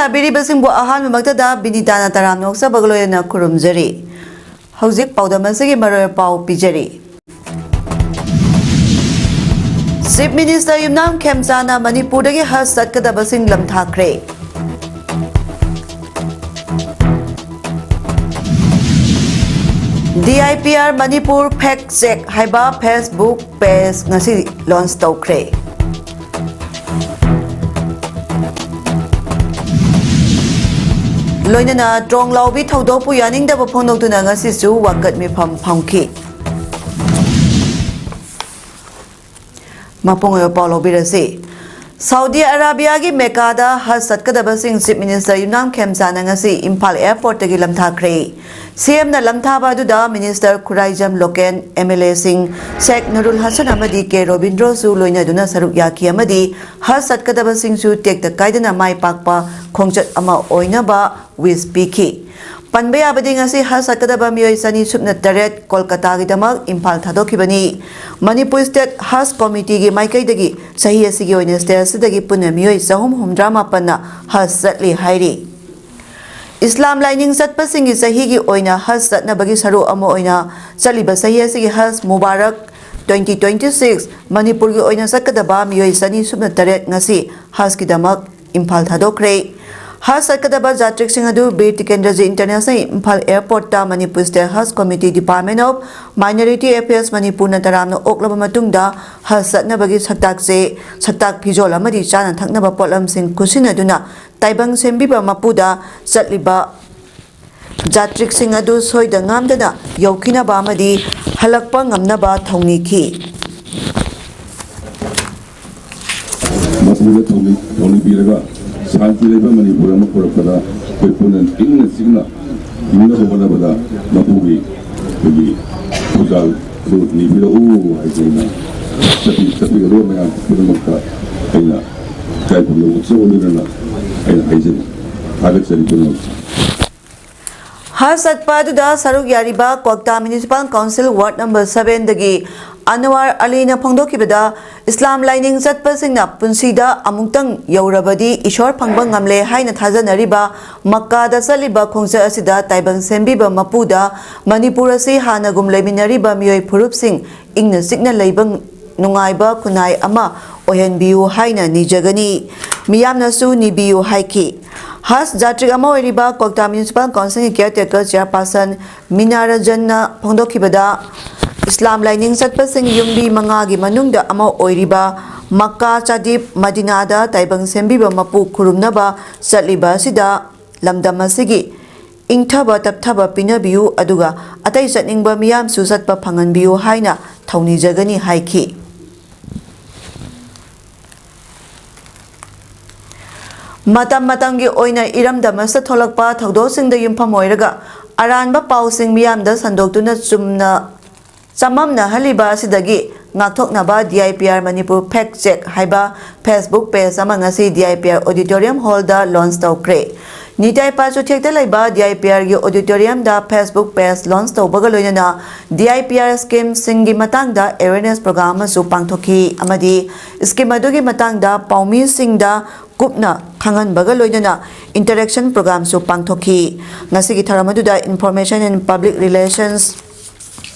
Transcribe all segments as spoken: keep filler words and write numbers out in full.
ꯇꯥꯕꯤꯔꯤꯕꯁꯤꯡꯕꯨ ꯑꯍꯥꯟꯕꯃꯛꯇꯗ ꯕꯤꯅꯤꯇꯥꯅ ꯇꯔꯥꯝꯅ ꯑꯣꯛꯆꯕꯒ ꯂꯣꯏꯅꯅ ꯈꯨꯔꯨꯝꯖꯔꯤ꯫ ꯍꯧꯖꯤꯛ ꯄꯥꯎꯗꯝ ꯑꯁꯤꯒꯤ ꯃꯔꯣꯏ ꯄꯥꯎ ꯄꯤꯖꯔꯤ꯫ ꯆꯤꯐ ꯃꯤꯅꯤꯁꯇꯔ ꯌꯨꯝꯅꯥꯝ ꯈꯦꯝꯆꯥꯅ ꯃꯅꯤꯄꯨꯔꯗꯒꯤ ꯍꯖ ꯆꯠꯀꯗꯕꯁꯤꯡ ꯂꯝꯊꯥꯈ꯭ꯔꯦ꯫ D I P R Manipur fake check ꯍꯥꯏꯕ ꯐꯦꯁꯕꯨꯛ ꯄꯦꯖ ꯉꯁꯤ ꯂꯣꯟꯆ ꯇꯧꯈ꯭ꯔꯦ꯫ ꯂꯣꯏꯅꯅ ꯇ꯭ꯔꯣꯡ ꯂꯥꯎꯕꯤ ꯊꯧꯗꯣꯛꯄꯨ ꯌꯥꯅꯤꯡꯗꯕ ꯐꯣꯡꯗꯣꯛꯇꯨꯅ ꯉꯁꯤꯁꯨ ꯋꯥꯀꯠ ꯃꯤꯐꯝ ꯐꯝꯈꯤ꯫ ꯃꯄꯨꯡ ꯑꯣꯏꯕ ꯄꯥꯎ ꯂꯧꯕꯤꯔꯁꯤ꯫ ꯁꯥꯎꯗꯤ ꯑꯔꯥꯕꯤꯌꯥꯒꯤ ꯃꯦꯀꯥꯗ ꯍꯖ ꯆꯠꯀꯗꯕꯁꯤꯡ ꯆꯤꯐ ꯃꯤꯅꯤꯁꯇꯔ ꯌꯨꯝꯅꯥꯝ ꯈꯦꯝꯆꯥꯅ ꯉꯁꯤ ꯏꯝꯐꯥꯜ ꯑꯦꯌꯔꯄꯣꯔꯠꯇꯒꯤ ꯂꯝꯊꯥꯈ꯭ꯔꯦ꯫ ꯁꯤꯑꯦꯝꯅ ꯂꯝꯊꯥꯕ ꯑꯗꯨꯗ minister Khuraijam local, M L ꯑꯦꯁꯤꯡ ꯁꯦꯛ ꯅꯨꯔꯨꯜ ꯍꯁꯟ ꯑꯃꯗꯤ ꯀꯦ ꯔꯣꯕꯤꯟꯗ꯭ꯔꯣꯁꯨ ꯂꯣꯏꯅꯗꯨꯅ ꯁꯔꯨꯛ ꯌꯥꯈꯤ ꯑꯃꯗꯤ ꯍꯖ ꯆꯠꯀꯗꯕꯁꯤꯡꯁꯨ ꯇꯦꯛꯇ ꯀꯥꯏꯗꯅ ꯃꯥꯏ ꯄꯥꯛꯄ ꯈꯣꯡꯆꯠ ꯑꯃ ꯑꯣꯏꯅꯕ ꯋꯤꯁ ꯄꯤꯈꯤ꯫ ꯄꯟꯕ ꯌꯥꯕꯗꯤ ꯉꯁꯤ ꯍꯖ ꯆꯠꯀꯗꯕ ꯃꯤꯑꯣꯏ ꯆꯅꯤ ꯁꯨꯞꯅ ꯇꯔꯦꯠ ꯀꯣꯜꯀꯇꯥꯒꯤꯗꯃꯛ ꯏꯝꯐꯥꯜ ꯊꯥꯗꯣꯛꯈꯤꯕꯅꯤ꯫ ꯃꯅꯤꯄꯨꯔ ꯁ꯭ꯇꯦꯠ ꯍꯖ ꯀꯣꯃꯤꯇꯤꯒꯤ ꯃꯥꯏꯀꯩꯗꯒꯤ ꯆꯍꯤ ꯑꯁꯤꯒꯤ ꯑꯣꯏꯅ ꯁ꯭ꯇꯦꯠ ꯑꯁꯤꯗꯒꯤ ꯄꯨꯟꯅ ꯃꯤꯑꯣꯏ ꯆꯍꯨꯝ ꯍꯨꯝꯗ꯭ꯔꯥ ꯃꯥꯄꯟꯅ ꯍꯖ ꯆꯠꯂꯤ ꯍꯥꯏꯔꯤ꯫ ꯏꯁꯂꯥꯝ ꯂꯥꯏꯅꯤꯡ ꯆꯠꯄꯁꯤꯡꯒꯤ ꯆꯍꯤꯒꯤ ꯑꯣꯏꯅ ꯍꯖ ꯆꯠꯅꯕꯒꯤ ꯁꯔꯨꯛ ꯑꯃ ꯑꯣꯏꯅ ꯆꯠꯂꯤꯕ ꯆꯍꯤ ꯑꯁꯤꯒꯤ ꯍꯖ ꯃꯨꯕꯥꯔꯛ twenty twenty six ꯃꯅꯤꯄꯨꯔꯒꯤ ꯑꯣꯏꯅ ꯆꯠꯀꯗꯕ ꯃꯤꯑꯣꯏ ꯆꯅꯤ ꯁꯨꯞꯅ ꯇꯔꯦꯠ ꯉꯁꯤ ꯍꯖꯀꯤꯗꯃꯛ ꯏꯝꯐꯥꯜ ꯊꯥꯗꯣꯛꯈ꯭ꯔꯦ꯫ ꯍꯖ ꯆꯠꯀꯗꯕ ꯖꯥꯇ꯭ꯔꯤꯛꯁꯤꯡ ꯑꯗꯨ ꯕꯤꯔ ꯇꯤꯀꯦꯟꯗ꯭ꯔꯖꯤ ꯏꯟꯇꯔꯅꯦꯁꯅꯦꯜ ꯏꯝꯐꯥꯜ ꯑꯦꯌꯔꯄꯣꯔꯠꯇ ꯃꯅꯤꯄꯨꯔ ꯁ꯭ꯇꯦꯠ ꯍꯖ committee, department of minority affairs ꯃꯅꯤꯄꯨꯔꯅ ꯇꯔꯥꯝꯅ ꯑꯣꯛꯂꯕ ꯃꯇꯨꯡꯗ ꯍꯖ ꯆꯠꯅꯕꯒꯤ ꯁꯛꯇꯥꯛ ꯆꯦ, ꯁꯛꯇꯥꯛ ꯐꯤꯖꯣꯜ ꯑꯃꯗꯤ ꯆꯥꯅ ꯊꯛꯅꯕ ꯄꯣꯠꯂꯝꯁꯤꯡ ꯈꯨꯠꯁꯤꯟꯅꯗꯨꯅ ꯇꯥꯏꯕꯪ ꯁꯦꯝꯕꯤꯕ ꯃꯄꯨꯗ ꯆꯠꯂꯤꯕ ꯖꯥꯇ꯭ꯔꯤꯛꯁꯤꯡ ꯑꯗꯨ ꯁꯣꯏꯗ ꯉꯥꯝꯗꯅ ꯌꯧꯈꯤꯅꯕ ꯑꯃꯗꯤ ꯍꯜꯂꯛꯄ ꯉꯝꯅꯕ ꯊꯧꯅꯤꯈꯤ꯫ ꯃꯄꯨꯗ ꯊꯧꯅꯤ-, ꯊꯧꯅꯤ ꯄꯤꯔꯒ ꯁꯥꯟꯇꯤ ꯂꯩꯕ ꯃꯅꯤꯄꯨꯔ ꯑꯃ ꯄꯨꯔꯛꯄꯗ ꯑꯩꯈꯣꯏ ꯄꯨꯟꯅ ꯏꯪꯅ ꯆꯤꯛꯅ ꯍꯤꯡꯅꯕ ꯍꯣꯠꯅꯕꯗ ꯃꯄꯨꯒꯤ ꯑꯩꯈꯣꯏꯒꯤ ꯊꯧꯖꯥꯜꯗꯨ ꯅꯤꯕꯤꯔꯛꯎ ꯍꯥꯏꯗꯅ ꯆꯠꯄꯤ-, ꯆꯠꯄꯤꯒꯗꯕ ꯃꯌꯥꯝ ꯄꯨꯝꯅꯃꯛꯇ ꯑꯩꯅ ꯏꯀꯥꯏ ꯈꯨꯝꯅꯕ ꯎꯠꯆꯕ ꯂꯣꯏꯅꯅ ꯑꯩꯅ ꯍꯥꯏꯖꯔꯤ꯫ ꯊꯥꯒꯠꯆꯔꯤ ꯄꯨꯝꯅꯃꯛ꯫ ꯍꯖ ꯆꯠꯄ ꯑꯗꯨꯗ ꯁꯔꯨꯛ ꯌꯥꯔꯤꯕ Kwakta municipal council ward number seven ꯗꯒꯤ ꯑꯅꯋꯥꯔ ꯑꯂꯤꯅ ꯐꯣꯡꯗꯣꯛꯈꯤꯕꯗ, ꯏꯁꯂꯥꯝ ꯂꯥꯏꯅꯤꯡ ꯆꯠꯄꯁꯤꯡꯅ ꯄꯨꯟꯁꯤꯗ ꯑꯃꯨꯛꯇꯪ ꯌꯧꯔꯕꯗꯤ ꯏꯁꯣꯔ ꯐꯪꯕ ꯉꯝꯂꯦ ꯍꯥꯏꯅ ꯊꯥꯖꯅꯔꯤꯕ ꯃꯛꯀꯥꯗ ꯆꯠꯂꯤꯕ ꯈꯣꯡꯆꯠ ꯑꯁꯤꯗ ꯇꯥꯏꯕꯪ ꯁꯦꯝꯕꯤꯕ ꯃꯄꯨꯗ ꯃꯅꯤꯄꯨꯔ ꯑꯁꯤ ꯍꯥꯟꯅꯒꯨꯝ ꯂꯩꯃꯤꯟꯅꯔꯤꯕ ꯃꯤꯑꯣꯏ ꯐꯨꯔꯨꯞꯁꯤꯡ ꯏꯪꯅ ꯆꯤꯛꯅ ꯂꯩꯕ ꯅꯨꯡꯉꯥꯏꯕ ꯈꯨꯟꯅꯥꯏ ꯑꯃ ꯑꯣꯏꯍꯟꯕꯤꯌꯨ ꯍꯥꯏꯅ ꯅꯤꯖꯒꯅꯤ꯫ ꯃꯤꯌꯥꯝꯅꯁꯨ ꯅꯤꯕꯤꯌꯨ ꯍꯥꯏꯈꯤ꯫ ꯍꯖ ꯖꯥꯇ꯭ꯔꯤꯛ ꯑꯃ ꯑꯣꯏꯔꯤꯕ ꯀ꯭ꯋꯥꯛꯇꯥ ꯃ꯭ꯌꯨꯅꯤꯁꯤꯄꯥꯜ ꯀꯥꯎꯟꯁꯤꯜꯒꯤ ꯀꯤꯌꯔꯇꯦꯀꯔ ꯆꯤꯌꯥꯔꯄꯥꯔꯁꯟ ꯃꯤꯅꯥ ꯔꯟꯖꯟꯅ ꯐꯣꯡꯗꯣꯛꯈꯤꯕꯗ, ꯏꯁꯂꯥꯝ ꯂꯥꯏꯅꯤꯡ ꯆꯠꯄꯁꯤꯡ ꯌꯨꯝꯕꯤ ꯃꯉꯥꯒꯤ ꯃꯅꯨꯡꯗ ꯑꯃ ꯑꯣꯏꯔꯤꯕ ꯃꯛꯀꯥ ꯆꯥꯗꯤꯞ ꯃꯗꯤꯅꯥꯗ ꯇꯥꯏꯕꯪ ꯁꯦꯝꯕꯤꯕ ꯃꯄꯨ ꯈꯨꯔꯨꯝꯅꯕ ꯆꯠꯂꯤꯕ ꯑꯁꯤꯗ ꯂꯝꯗꯝ ꯑꯁꯤꯒꯤ ꯏꯪꯊꯕ ꯇꯞꯊꯕ ꯄꯤꯅꯕꯤꯌꯨ, ꯑꯗꯨꯒ ꯑꯇꯩ ꯆꯠꯅꯤꯡꯕ ꯃꯤꯌꯥꯝꯁꯨ ꯆꯠꯄ ꯐꯪꯍꯟꯕꯤꯌꯨ ꯍꯥꯏꯅ ꯊꯧꯅꯤꯖꯒꯅꯤ ꯍꯥꯏꯈꯤ꯫ ꯃꯇꯝ ꯃꯇꯝꯒꯤ ꯑꯣꯏꯅ ꯏꯔꯝꯗꯝ ꯑꯁꯤꯗ ꯊꯣꯛꯂꯛꯄ ꯊꯧꯗꯣꯛꯁꯤꯡꯗ ꯌꯨꯝꯐꯝ ꯑꯣꯏꯔꯒ ꯑꯔꯥꯟꯕ ꯄꯥꯎꯁꯤꯡ ꯃꯤꯌꯥꯝꯗ ꯁꯟꯗꯣꯛꯇꯨꯅ ꯆꯨꯝꯅ ꯆꯃꯝꯅꯍꯜꯂꯤꯕ ꯑꯁꯤꯗꯒꯤ ꯉꯥꯛꯊꯣꯛꯅꯕ ꯗꯤ I P R Manipur fake check ꯍꯥꯏꯕ Facebook page ꯑꯃ ꯉꯁꯤ ꯗꯤ I P R auditorium hall the launch ꯇꯧꯈ꯭ꯔꯦ꯫ ꯅꯤꯇꯥꯏ ꯄꯥ ꯆꯨꯊꯦꯛꯇ ꯂꯩꯕ ꯗꯤ I P ꯑꯥꯔꯒꯤ auditorium the Facebook page launch ꯇꯧꯕꯒ ꯂꯣꯏꯅꯅ ꯗꯤ ꯑꯥꯏ ꯄꯤ ꯑꯥꯔ scheme ꯁꯤꯡꯒꯤ ꯃꯇꯥꯡꯗ awareness program ꯑꯃꯁꯨ ꯄꯥꯡꯊꯣꯛꯈꯤ ꯑꯃꯗꯤ scheme ꯑꯗꯨꯒꯤ ꯃꯇꯥꯡꯗ ꯄꯥꯎꯃꯤꯁꯤꯡꯗ ꯀꯨꯞꯅ ꯈꯪꯍꯟꯕꯒ ꯂꯣꯏꯅꯅ interaction program ꯁꯨ ꯄꯥꯡꯊꯣꯛꯈꯤ꯫ ꯉꯁꯤꯒꯤ ꯊꯧꯔꯝ ꯑꯗꯨꯗ Information and Public Relations,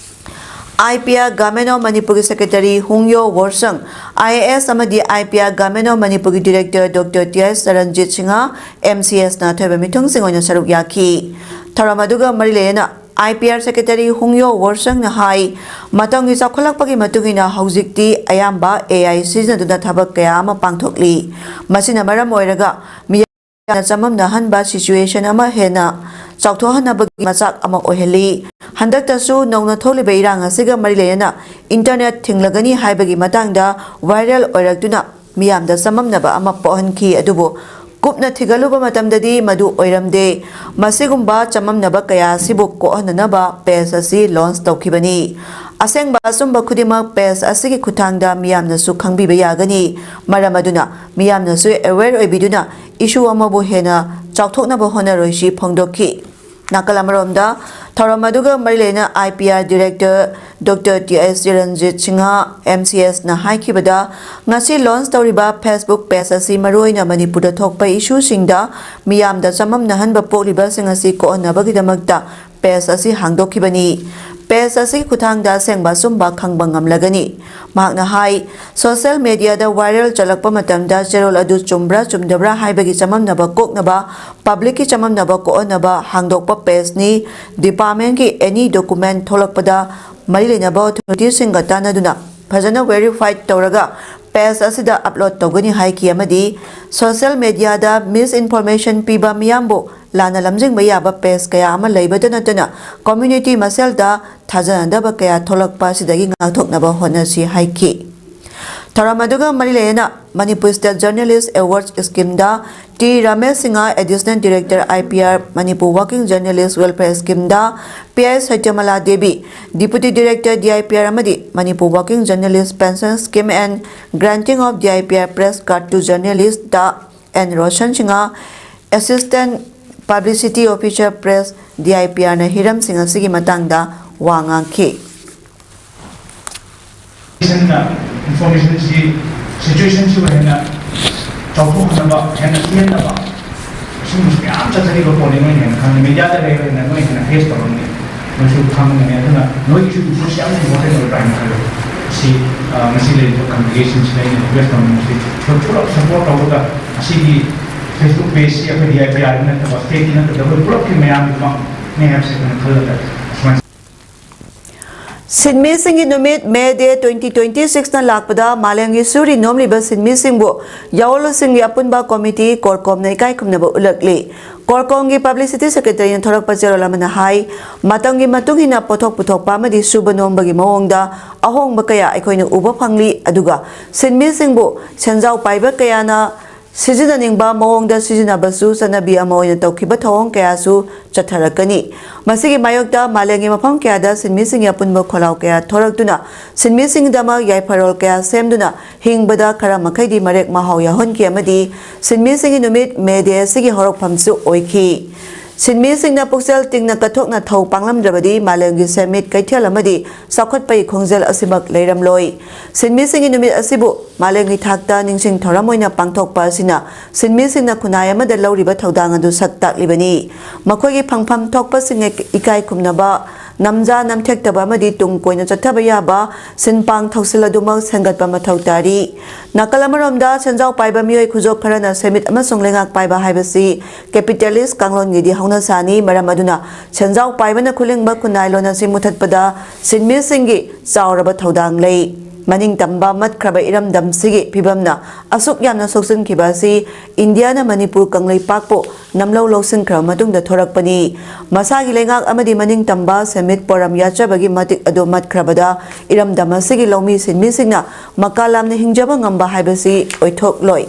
I P R Government of ꯃꯅꯤꯄꯨꯔꯒꯤ Secretary ꯍꯨꯡꯌꯣ ꯋꯣꯔꯁꯪ, I A S ꯑꯃꯗꯤ I P R Government of ꯃꯅꯤꯄꯨꯔꯒꯤ Director Doctor T S ꯆꯔꯟꯖꯤꯠ Singh, M C S ꯅ ꯑꯊꯣꯏꯕ ꯃꯤꯊꯨꯡꯁꯤꯡ ꯑꯣꯏꯅ ꯁꯔꯨꯛ ꯌꯥꯈꯤ꯫ ꯊꯧꯔꯝ ꯑꯗꯨꯒ ꯃꯔꯤ ꯂꯩꯅꯅ I P R Secretary ꯍꯨꯡꯌꯣ ꯋꯣꯔꯁꯪꯅ ꯍꯥꯏ, ꯃꯇꯝꯒꯤ ꯆꯥꯎꯈꯠꯂꯛꯄꯒꯤ ꯃꯇꯨꯡ ꯏꯟꯅ ꯍꯧꯖꯤꯛꯇꯤ ꯑꯌꯥꯝꯕ A I ꯁꯤꯖꯤꯟꯅꯗꯨꯅ ꯊꯕꯛ ꯀꯌꯥ ꯑꯃ ꯄꯥꯡꯊꯣꯛꯂꯤ꯫ ꯃꯁꯤꯅ ꯃꯔꯝ ꯑꯣꯏꯔꯒ ꯃꯤꯌꯥꯝꯅ ꯆꯃꯝꯅꯍꯟꯕ situation ꯑꯃ ꯍꯦꯟꯅ ꯆꯥꯎꯊꯣꯛꯍꯟꯅꯕꯒꯤ ꯃꯆꯥꯛ ꯑꯃ ꯑꯣꯏꯍꯜꯂꯤ꯫ ꯍꯟꯗꯛꯇꯁꯨ ꯅꯧꯅ ꯊꯣꯛꯂꯤꯕ ꯏꯔꯥꯡ ꯑꯁꯤꯒ ꯃꯔꯤ ꯂꯩꯅꯅ internet ꯊꯤꯡꯂꯒꯅꯤ ꯍꯥꯏꯕꯒꯤ ꯃꯇꯥꯡꯗ viral ꯑꯣꯏꯔꯛꯇꯨꯅ ꯃꯤꯌꯥꯝꯗ ꯆꯃꯝꯅꯕ ꯑꯃ ꯄꯣꯛꯍꯟꯈꯤ꯫ ꯑꯗꯨꯕꯨ ꯀꯨꯞꯅ ꯊꯤꯒꯠꯂꯨꯕ ꯃꯇꯝꯗꯗꯤ ꯃꯗꯨ ꯑꯣꯏꯔꯝꯗꯦ꯫ ꯃꯁꯤꯒꯨꯝꯕ ꯆꯃꯝꯅꯕ ꯀꯌꯥ ꯑꯁꯤꯕꯨ ꯀꯣꯛꯍꯟꯅꯅꯕ page ꯑꯁꯤ launch ꯇꯧꯈꯤꯕꯅꯤ꯫ ꯑꯁꯦꯡꯕ ꯑꯆꯨꯝꯕ ꯈꯨꯗꯤꯡꯃꯛ page ꯑꯁꯤꯒꯤ ꯈꯨꯠꯊꯥꯡꯗ ꯃꯤꯌꯥꯝꯅꯁꯨ ꯈꯪꯕꯤꯕ ꯌꯥꯒꯅꯤ꯫ ꯃꯔꯝ ꯑꯗꯨꯅ ꯃꯤꯌꯥꯝꯅꯁꯨ aware ꯑꯣꯏꯕꯤꯗꯨꯅ issue ꯑꯃꯕꯨ ꯍꯦꯟꯅ ꯆꯥꯎꯊꯣꯛꯅꯕ ꯍꯣꯠꯅꯔꯣꯏꯁꯤ ꯐꯣꯡꯗꯣꯛꯈꯤ꯫ ꯅꯥꯀꯜ ꯑꯃꯔꯣꯝꯗ, ꯊꯧꯔꯝ ꯑꯗꯨꯒ ꯃꯔꯤ ꯂꯩꯅꯅ I P R Director Doctor T S Chiranjit Singha, M C S ꯅ ꯍꯥꯏꯈꯤꯕꯗ, ꯉꯁꯤ launch ꯇꯧꯔꯤꯕ Facebook page ꯑꯁꯤ ꯃꯔꯨꯑꯣꯏꯅ ꯃꯅꯤꯄꯨꯔꯗ ꯊꯣꯛꯄ issue ꯁꯤꯡꯗ ꯃꯤꯌꯥꯝꯗ ꯆꯃꯝꯅꯍꯟꯕ ꯄꯣꯛꯂꯤꯕꯁꯤꯡ ꯑꯁꯤ ꯀꯣꯛꯍꯟꯅꯕꯒꯤꯗꯃꯛꯇ page ꯑꯁꯤ ꯍꯥꯡꯗꯣꯛꯈꯤꯕꯅꯤ꯫ Page ꯑꯁꯤꯒꯤ ꯈꯨꯠꯊꯥꯡꯗ ꯑꯁꯦꯡꯕ ꯑꯆꯨꯝꯕ ꯈꯪꯕ ꯉꯝꯂꯒꯅꯤ꯫ ꯃꯍꯥꯛꯅ ꯍꯥꯏ, social media ꯗ viral ꯆꯠꯂꯛꯄ ꯃꯇꯝꯗ ꯆꯦꯔꯣꯜ ꯑꯗꯨ ꯆꯨꯝꯕ꯭ꯔꯥ ꯆꯨꯝꯗꯕ꯭ꯔꯥ ꯍꯥꯏꯕꯒꯤ ꯆꯃꯝꯅꯕ ꯀꯣꯛꯅꯕ, public ꯀꯤ ꯆꯃꯝꯅꯕ ꯀꯣꯛꯍꯟꯅꯕ ꯍꯥꯡꯗꯣꯛꯄ page ꯅꯤ꯫ Department ꯀꯤ any document ꯊꯣꯛꯂꯛꯄꯗ ꯃꯔꯤ ꯂꯩꯅꯕ authority ꯁꯤꯡꯒ ꯇꯥꯟꯅꯗꯨꯅ ꯐꯖꯅ verify ꯇꯧꯔꯒ page ꯑꯁꯤꯗ upload ꯇꯧꯒꯅꯤ ꯍꯥꯏꯈꯤ ꯑꯃꯗꯤ social media ꯗ misinformation ꯄꯤꯕ ꯃꯤꯌꯥꯝꯕꯨ ꯂꯥꯟꯅ ꯂꯝꯖꯤꯡꯕ ꯌꯥꯕ page ꯀꯌꯥ ꯑꯃ ꯂꯩꯕꯇ ꯅꯠꯇꯅ community ꯃꯁꯦꯜꯗ ꯊꯥꯖꯅꯗꯕ ꯀꯌꯥ ꯊꯣꯛꯂꯛꯄ ꯑꯁꯤꯗꯒꯤ ꯉꯥꯛꯊꯣꯛꯅꯕ ꯍꯣꯠꯅꯁꯤ ꯍꯥꯏꯈꯤ꯫ ꯊꯧꯔꯝ ꯑꯗꯨꯒ ꯃꯔꯤ ꯂꯩꯅꯅ Manipur State Journalist Awards Scheme the T Ramesh Singha, Additional Director I P R, Manipur Working Journalist Welfare Scheme the P I Satyamala Devi, Deputy Director D I P R ꯑꯃꯗꯤ Manipur Working Journalist Pension Scheme and Granting of D I P R Press Card to Journalist the N Roshan Singha, Assistant Publicity Officer Press D I P R ꯅ ꯍꯤꯔꯝꯁꯤꯡ ꯑꯁꯤꯒꯤ ꯃꯇꯥꯡꯗ ꯋꯥ ꯉꯥꯡꯈꯤ꯫ ꯅ information ꯁꯤ, situation ꯁꯤꯕꯨ ꯍꯦꯟꯅ ꯆꯥꯎꯊꯣꯛꯍꯟꯅꯕ, ꯍꯦꯟꯅ ꯄꯤꯍꯟꯅꯕ, ꯑꯁꯤꯒꯨꯝꯕꯁꯤ ꯃꯌꯥꯝ ꯆꯠꯊꯔꯤꯕ ꯄꯣꯠꯅꯤ꯫ ꯅꯣꯏꯅ ꯍꯦꯟꯅ ꯈꯪꯉꯤ, media ꯗ ꯂꯩꯕꯅꯤꯅ ꯅꯣꯏ ꯍꯦꯟꯅ face ꯇꯧꯔꯝꯒꯅꯤ, ꯅꯣꯏꯁꯨ ꯈꯪꯉꯝꯒꯅꯤ꯫ ꯑꯗꯨꯅ ꯅꯣꯏꯒꯤꯁꯨ ꯏꯁꯨꯁꯤ ꯌꯥꯝꯅ important ꯑꯣꯏꯕ꯭ꯔꯥ ꯍꯥꯏꯅ ꯈꯜꯂꯤ꯫ ꯁꯤ, ꯑ, ꯉꯁꯤ ꯂꯩꯔꯤꯕ congregation ꯁꯤꯗ ꯑꯩꯅ request ꯇꯧꯅꯤꯡꯕꯁꯤ, ꯄꯨꯂꯞ support ꯇꯧꯔꯒ ꯑꯁꯤꯒꯤ Facebook page ꯁꯤ ꯑꯩꯈꯣꯏ D I P R ꯒꯤ ꯅꯠꯇꯕ, state ꯀꯤ ꯅꯠꯇꯕ, ꯑꯩꯈꯣꯏ ꯄꯨꯂꯞꯀꯤ ꯃꯌꯥꯝꯒꯤꯗꯃꯛꯅꯦ ꯍꯥꯏꯕꯁꯦ ꯑꯩꯈꯣꯏꯅ ꯈꯜꯂꯒ ꯁꯨꯃꯥꯏꯅ ꯁꯤꯟꯃꯤꯁꯤꯡꯒꯤ ꯅꯨꯃꯤꯠ, May Day twenty twenty six ꯅ ꯂꯥꯛꯄꯗ ꯃꯥꯂꯦꯝꯒꯤ ꯁꯨꯔꯤ ꯅꯣꯝꯂꯤꯕ ꯁꯤꯟꯃꯤꯁꯤꯡꯕꯨ ꯌꯥꯑꯣꯟꯂꯨꯁꯤꯡꯒꯤ ꯑꯄꯨꯟꯕ committee ꯀꯣꯔꯀꯣꯝꯅ ꯏꯀꯥꯏ ꯈꯨꯝꯅꯕ ꯎꯠꯂꯛꯂꯤ꯫ ꯀꯣꯔꯀꯣꯝꯒꯤ publicity secretary ꯅ ꯊꯣꯔꯛꯄ ꯆꯦꯔꯣꯜ ꯑꯃꯅ ꯍꯥꯏ, ꯃꯇꯝꯒꯤ ꯃꯇꯨꯡ ꯏꯟꯅ ꯄꯣꯠꯊꯣꯛ ꯄꯨꯊꯣꯛꯄ ꯑꯃꯗꯤ ꯁꯨꯕ ꯅꯣꯝꯕꯒꯤ ꯃꯑꯣꯡꯗ ꯑꯍꯣꯡꯕ ꯀꯌꯥ ꯑꯩꯈꯣꯏꯅ ꯎꯕ ꯐꯪꯂꯤ, ꯑꯗꯨꯒ ꯁꯤꯟꯃꯤꯁꯤꯡꯕꯨ ꯁꯦꯟꯖꯥꯎ ꯄꯥꯏꯕ ꯀꯌꯥꯅ ꯁꯤꯖꯤꯟꯅꯅꯤꯡꯕ ꯃꯑꯣꯡꯗ ꯁꯤꯖꯤꯟꯅꯕꯁꯨ ꯆꯠꯅꯕꯤ ꯑꯃ ꯑꯣꯏꯅ ꯇꯧꯈꯤꯕ ꯊꯧꯑꯣꯡ ꯀꯌꯥꯁꯨ ꯆꯠꯊꯔꯛꯀꯅꯤ꯫ ꯃꯁꯤꯒꯤ ꯃꯥꯌꯣꯛꯇ ꯃꯥꯂꯦꯝꯒꯤ ꯃꯐꯝ ꯀꯌꯥꯗ ꯁꯤꯟꯃꯤꯁꯤꯡꯒꯤ ꯑꯄꯨꯟꯕ ꯈꯣꯜꯂꯥꯎ ꯀꯌꯥ ꯊꯣꯔꯛꯇꯨꯅ ꯁꯤꯟꯃꯤꯁꯤꯡꯒꯤꯗꯃꯛ ꯌꯥꯏꯐꯔꯣꯜ ꯀꯌꯥ ꯁꯦꯝꯗꯨꯅ ꯍꯤꯡꯕꯗ ꯈꯔ ꯃꯈꯩꯗꯤ ꯃꯔꯦꯛ ꯃꯍꯥꯎ ꯌꯥꯎꯍꯟꯈꯤ ꯑꯃꯗꯤ ꯁꯤꯟꯃꯤꯁꯤꯡꯒꯤ ꯅꯨꯃꯤꯠ, May Day ꯑꯁꯤꯒꯤ ꯍꯧꯔꯛꯐꯝꯁꯨ ꯑꯣꯏꯈꯤ꯫ ꯁꯤꯟꯃꯤꯁꯤꯡꯅ ꯄꯨꯛꯆꯦꯜ ꯇꯤꯡꯅ ꯀꯠꯊꯣꯛꯅ ꯊꯧ ꯄꯥꯡꯂꯝꯗ꯭ꯔꯕꯗꯤ ꯃꯥꯂꯦꯝꯒꯤ ꯁꯦꯟꯃꯤꯠ ꯀꯩꯊꯦꯜ ꯑꯃꯗꯤ ꯆꯥꯎꯈꯠꯄꯒꯤ ꯈꯣꯡꯖꯦꯜ ꯑꯁꯤꯃꯛ ꯂꯩꯔꯝꯂꯣꯏ꯫ ꯁꯤꯟꯃꯤꯁꯤꯡꯒꯤ ꯅꯨꯃꯤꯠ ꯑꯁꯤꯕꯨ ꯃꯥꯂꯦꯝꯒꯤ ꯊꯥꯛꯇ ꯅꯤꯡꯁꯤꯡ ꯊꯧꯔꯝ ꯑꯣꯏꯅ ꯄꯥꯡꯊꯣꯛꯄ ꯑꯁꯤꯅ ꯁꯤꯟꯃꯤꯁꯤꯡꯅ ꯈꯨꯟꯅꯥꯏ ꯑꯃꯗ ꯂꯧꯔꯤꯕ ꯊꯧꯗꯥꯡ ꯑꯗꯨ ꯁꯛ ꯇꯥꯛꯂꯤꯕꯅꯤ꯫ ꯃꯈꯣꯏꯒꯤ ꯐꯪꯐꯝ ꯊꯣꯛꯄꯁꯤꯡ ꯏꯀꯥꯏ ꯈꯨꯝꯅꯕ, ꯅꯝꯖꯥ ꯅꯝꯊꯦꯛꯇꯕ ꯑꯃꯗꯤ ꯇꯨꯡ ꯀꯣꯏꯅ ꯆꯠꯊꯕ ꯌꯥꯕ ꯁꯤꯟꯄꯥꯡ ꯊꯧꯁꯤꯜ ꯑꯗꯨꯃꯛ ꯁꯦꯝꯒꯠꯄ ꯃꯊꯧ ꯇꯥꯔꯤ꯫ ꯅꯥꯀꯜ ꯑꯃꯔꯣꯝꯗ, ꯁꯦꯟꯖꯥꯎ ꯄꯥꯏꯕ ꯃꯤꯑꯣꯏ ꯈꯨꯖꯣꯞ ꯈꯔꯅ ꯁꯦꯟꯃꯤꯠ ꯑꯃꯁꯨꯡ ꯂꯩꯉꯥꯛ ꯄꯥꯏꯕ ꯍꯥꯏꯕꯁꯤ ꯀꯦꯄꯤꯇꯦꯂꯤꯁ ꯀꯥꯡꯂꯣꯟꯒꯤꯗꯤ ꯍꯧꯅꯁꯥꯅꯤ꯫ ꯃꯔꯝ ꯑꯗꯨꯅ, ꯁꯦꯟꯖꯥꯎ ꯄꯥꯏꯕꯅ ꯈꯨꯂꯤꯡꯕ ꯈꯨꯟꯅꯥꯏꯂꯣꯟ ꯑꯁꯤ ꯃꯨꯊꯠꯄꯗ ꯁꯤꯟꯃꯤꯁꯤꯡꯒꯤ ꯆꯥꯎꯔꯕ ꯊꯧꯗꯥꯡ ꯂꯩ꯫ ꯃꯅꯤꯡꯇꯝꯕ ꯃꯠꯈ꯭ꯔꯕ ꯏꯔꯝꯗꯝꯁꯤꯒꯤ ꯐꯤꯕꯝꯅ ꯑꯁꯨꯛ ꯌꯥꯝꯅ ꯁꯣꯛꯆꯤꯟꯈꯤꯕ ꯑꯁꯤ ꯏꯟꯗꯤꯌꯥꯅ ꯃꯅꯤꯄꯨꯔ ꯀꯪꯂꯩꯄꯥꯛꯄꯨ ꯅꯝꯂꯧ ꯂꯧꯁꯤꯟꯈ꯭ꯔꯕ ꯃꯇꯨꯡꯗ ꯊꯣꯔꯛꯄꯅꯤ꯫ ꯃꯁꯥꯒꯤ ꯂꯩꯉꯥꯛ ꯑꯃꯗꯤ ꯃꯅꯤꯡꯇꯝꯕ ꯁꯦꯟꯃꯤꯠ ꯄꯣꯔꯝ ꯌꯥꯠꯆꯕꯒꯤ ꯃꯇꯤꯛ ꯑꯗꯨ ꯃꯠꯈ꯭ꯔꯕꯗ, ꯏꯔꯝꯗꯝ ꯑꯁꯤꯒꯤ ꯂꯧꯃꯤ ꯁꯤꯟꯃꯤꯁꯤꯡꯅ ꯃꯀꯥ ꯂꯥꯝꯅ ꯍꯤꯡꯖꯕ ꯉꯝꯕ ꯍꯥꯏꯕꯁꯤ ꯑꯣꯏꯊꯣꯛꯂꯣꯏ꯫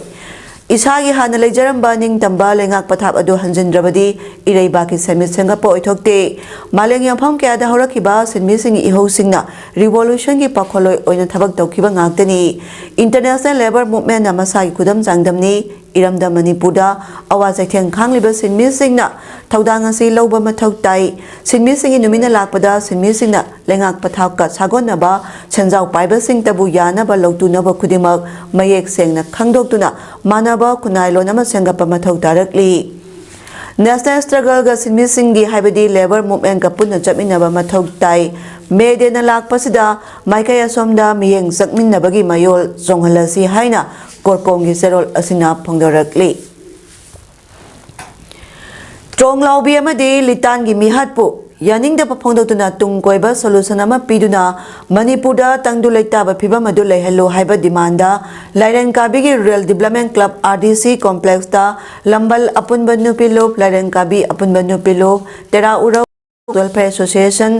ꯏꯁꯥꯒꯤ ꯍꯥꯟꯅ ꯂꯩꯖꯔꯝꯕ ꯅꯤꯡꯇꯝꯕ ꯂꯩꯉꯥꯛ ꯄꯊꯥꯞ ꯑꯗꯨ ꯍꯟꯖꯤꯟꯗ꯭ꯔꯕꯗꯤ, ꯏꯔꯩꯕꯥꯛꯀꯤ ꯁꯦꯟꯃꯤꯠ ꯁꯦꯝꯒꯠꯄ ꯑꯣꯏꯊꯣꯛꯇꯦ꯫ ꯃꯥꯂꯦꯝꯒꯤ ꯃꯐꯝ ꯀꯌꯥꯗ ꯍꯧꯔꯛꯈꯤꯕ ꯁꯤꯟꯃꯤꯁꯤꯡꯒꯤ ꯏꯍꯧꯁꯤꯡꯅ ꯔꯤꯚꯣꯂꯨꯁꯟꯒꯤ ꯄꯥꯈꯣꯜꯂꯣꯏ ꯑꯣꯏꯅ ꯊꯕꯛ ꯇꯧꯈꯤꯕ ꯉꯥꯛꯇꯅꯤ꯫ ꯏꯟꯇꯔꯅꯦꯁꯅꯦꯜ ꯂꯦꯕꯔ ꯃꯨꯚꯃꯦꯟꯠꯅ ꯃꯁꯥꯒꯤ ꯈꯨꯗꯝ ꯆꯥꯡꯗꯝꯅꯤ꯫ ꯏꯔꯝꯗꯝ ꯃꯅꯤꯄꯨꯔꯗ ꯑꯋꯥ ꯆꯩꯊꯦꯡ ꯈꯥꯡꯂꯤꯕ ꯁꯤꯟꯃꯤꯁꯤꯡꯅ ꯊꯧꯗꯥꯡ ꯑꯁꯤ ꯂꯧꯕ ꯃꯊꯧ ꯇꯥꯏ꯫ ꯁꯤꯟꯃꯤꯁꯤꯡꯒꯤ ꯅꯨꯃꯤꯠꯅ ꯂꯥꯛꯄꯗ ꯁꯤꯟꯃꯤꯁꯤꯡꯅ ꯂꯩꯉꯥꯛ ꯄꯊꯥꯞꯀ ꯁꯥꯒꯣꯟꯅꯕ ꯁꯦꯟꯖꯥꯎ ꯄꯥꯏꯕꯁꯤꯡꯇꯕꯨ ꯌꯥꯅꯕ ꯂꯧꯇꯨꯅꯕ ꯈꯨꯗꯤꯡꯃꯛ ꯃꯌꯦꯛ ꯁꯦꯡꯅ ꯈꯪꯗꯣꯛꯇꯨꯅ ꯃꯥꯟꯅꯕ ꯈꯨꯟꯅꯥꯏꯂꯣꯟ ꯑꯃ ꯁꯦꯝꯒꯠꯄ ꯃꯊꯧ ꯇꯥꯔꯛꯂꯤ꯫ ꯅꯦꯁꯅꯦꯜ ꯁ꯭ꯇ꯭ꯔꯒꯜꯒ ꯁꯤꯟꯃꯤꯁꯤꯡꯒꯤ ꯍꯥꯏꯕꯗꯤ ꯂꯦꯕꯔ ꯃꯨꯚꯃꯦꯟꯠꯀ ꯄꯨꯟꯅ ꯆꯠꯃꯤꯟꯅꯕ ꯃꯊꯧ ꯇꯥꯏ꯫ ꯃꯦ ꯗꯦꯅ ꯂꯥꯛꯄꯁꯤꯗ ꯃꯥꯏꯀꯩ ꯑꯁꯣꯝꯗ ꯃꯤꯠꯌꯦꯡ ꯆꯪꯃꯤꯟꯅꯕꯒꯤ ꯃꯌꯣꯜ ꯆꯣꯡꯍꯜꯂꯁꯤ ꯍꯥꯏꯅ ꯀꯣꯔꯀꯣꯝꯒꯤ ꯆꯦꯔꯣꯜ ꯑꯁꯤꯅ ꯐꯣꯡꯗꯣꯔꯛꯂꯤ꯫ ꯇ꯭ꯔꯣꯡꯂꯥꯎꯕꯤ ꯑꯃꯗꯤ ꯂꯤꯇꯥꯟꯒꯤ ꯃꯤꯍꯥꯠꯄꯨ ꯌꯥꯅꯤꯡꯗꯕ ꯐꯣꯡꯗꯣꯛꯇꯨꯅ ꯇꯨꯡ ꯀꯣꯏꯕ ꯁꯣꯂꯨꯁꯟ ꯑꯃ ꯄꯤꯗꯨꯅ ꯃꯅꯤꯄꯨꯔꯗ ꯇꯪꯗꯨ ꯂꯩꯇꯥꯕ ꯐꯤꯕꯝ ꯑꯗꯨ ꯂꯩꯍꯜꯂꯨ ꯍꯥꯏꯕ ꯗꯤꯃꯥꯟꯗ ꯂꯥꯏꯔꯦꯟꯀꯥꯕꯤꯒꯤ rural development club, R D C ꯀꯣꯝꯄ꯭ꯂꯦꯛꯁꯇ ꯂꯝꯕꯜ ꯑꯄꯨꯟꯕ ꯅꯨꯄꯤ ꯂꯨꯞ, ꯂꯥꯏꯔꯦꯟꯀꯥꯕꯤ ꯑꯄꯨꯟꯕ ꯅꯨꯄꯤ ꯂꯨꯞ, ꯇꯦꯔꯥ ꯎꯔꯧ ꯋꯦꯜꯐꯤꯌꯔ ꯑꯦꯁꯣꯁꯤꯌꯦꯁꯟ,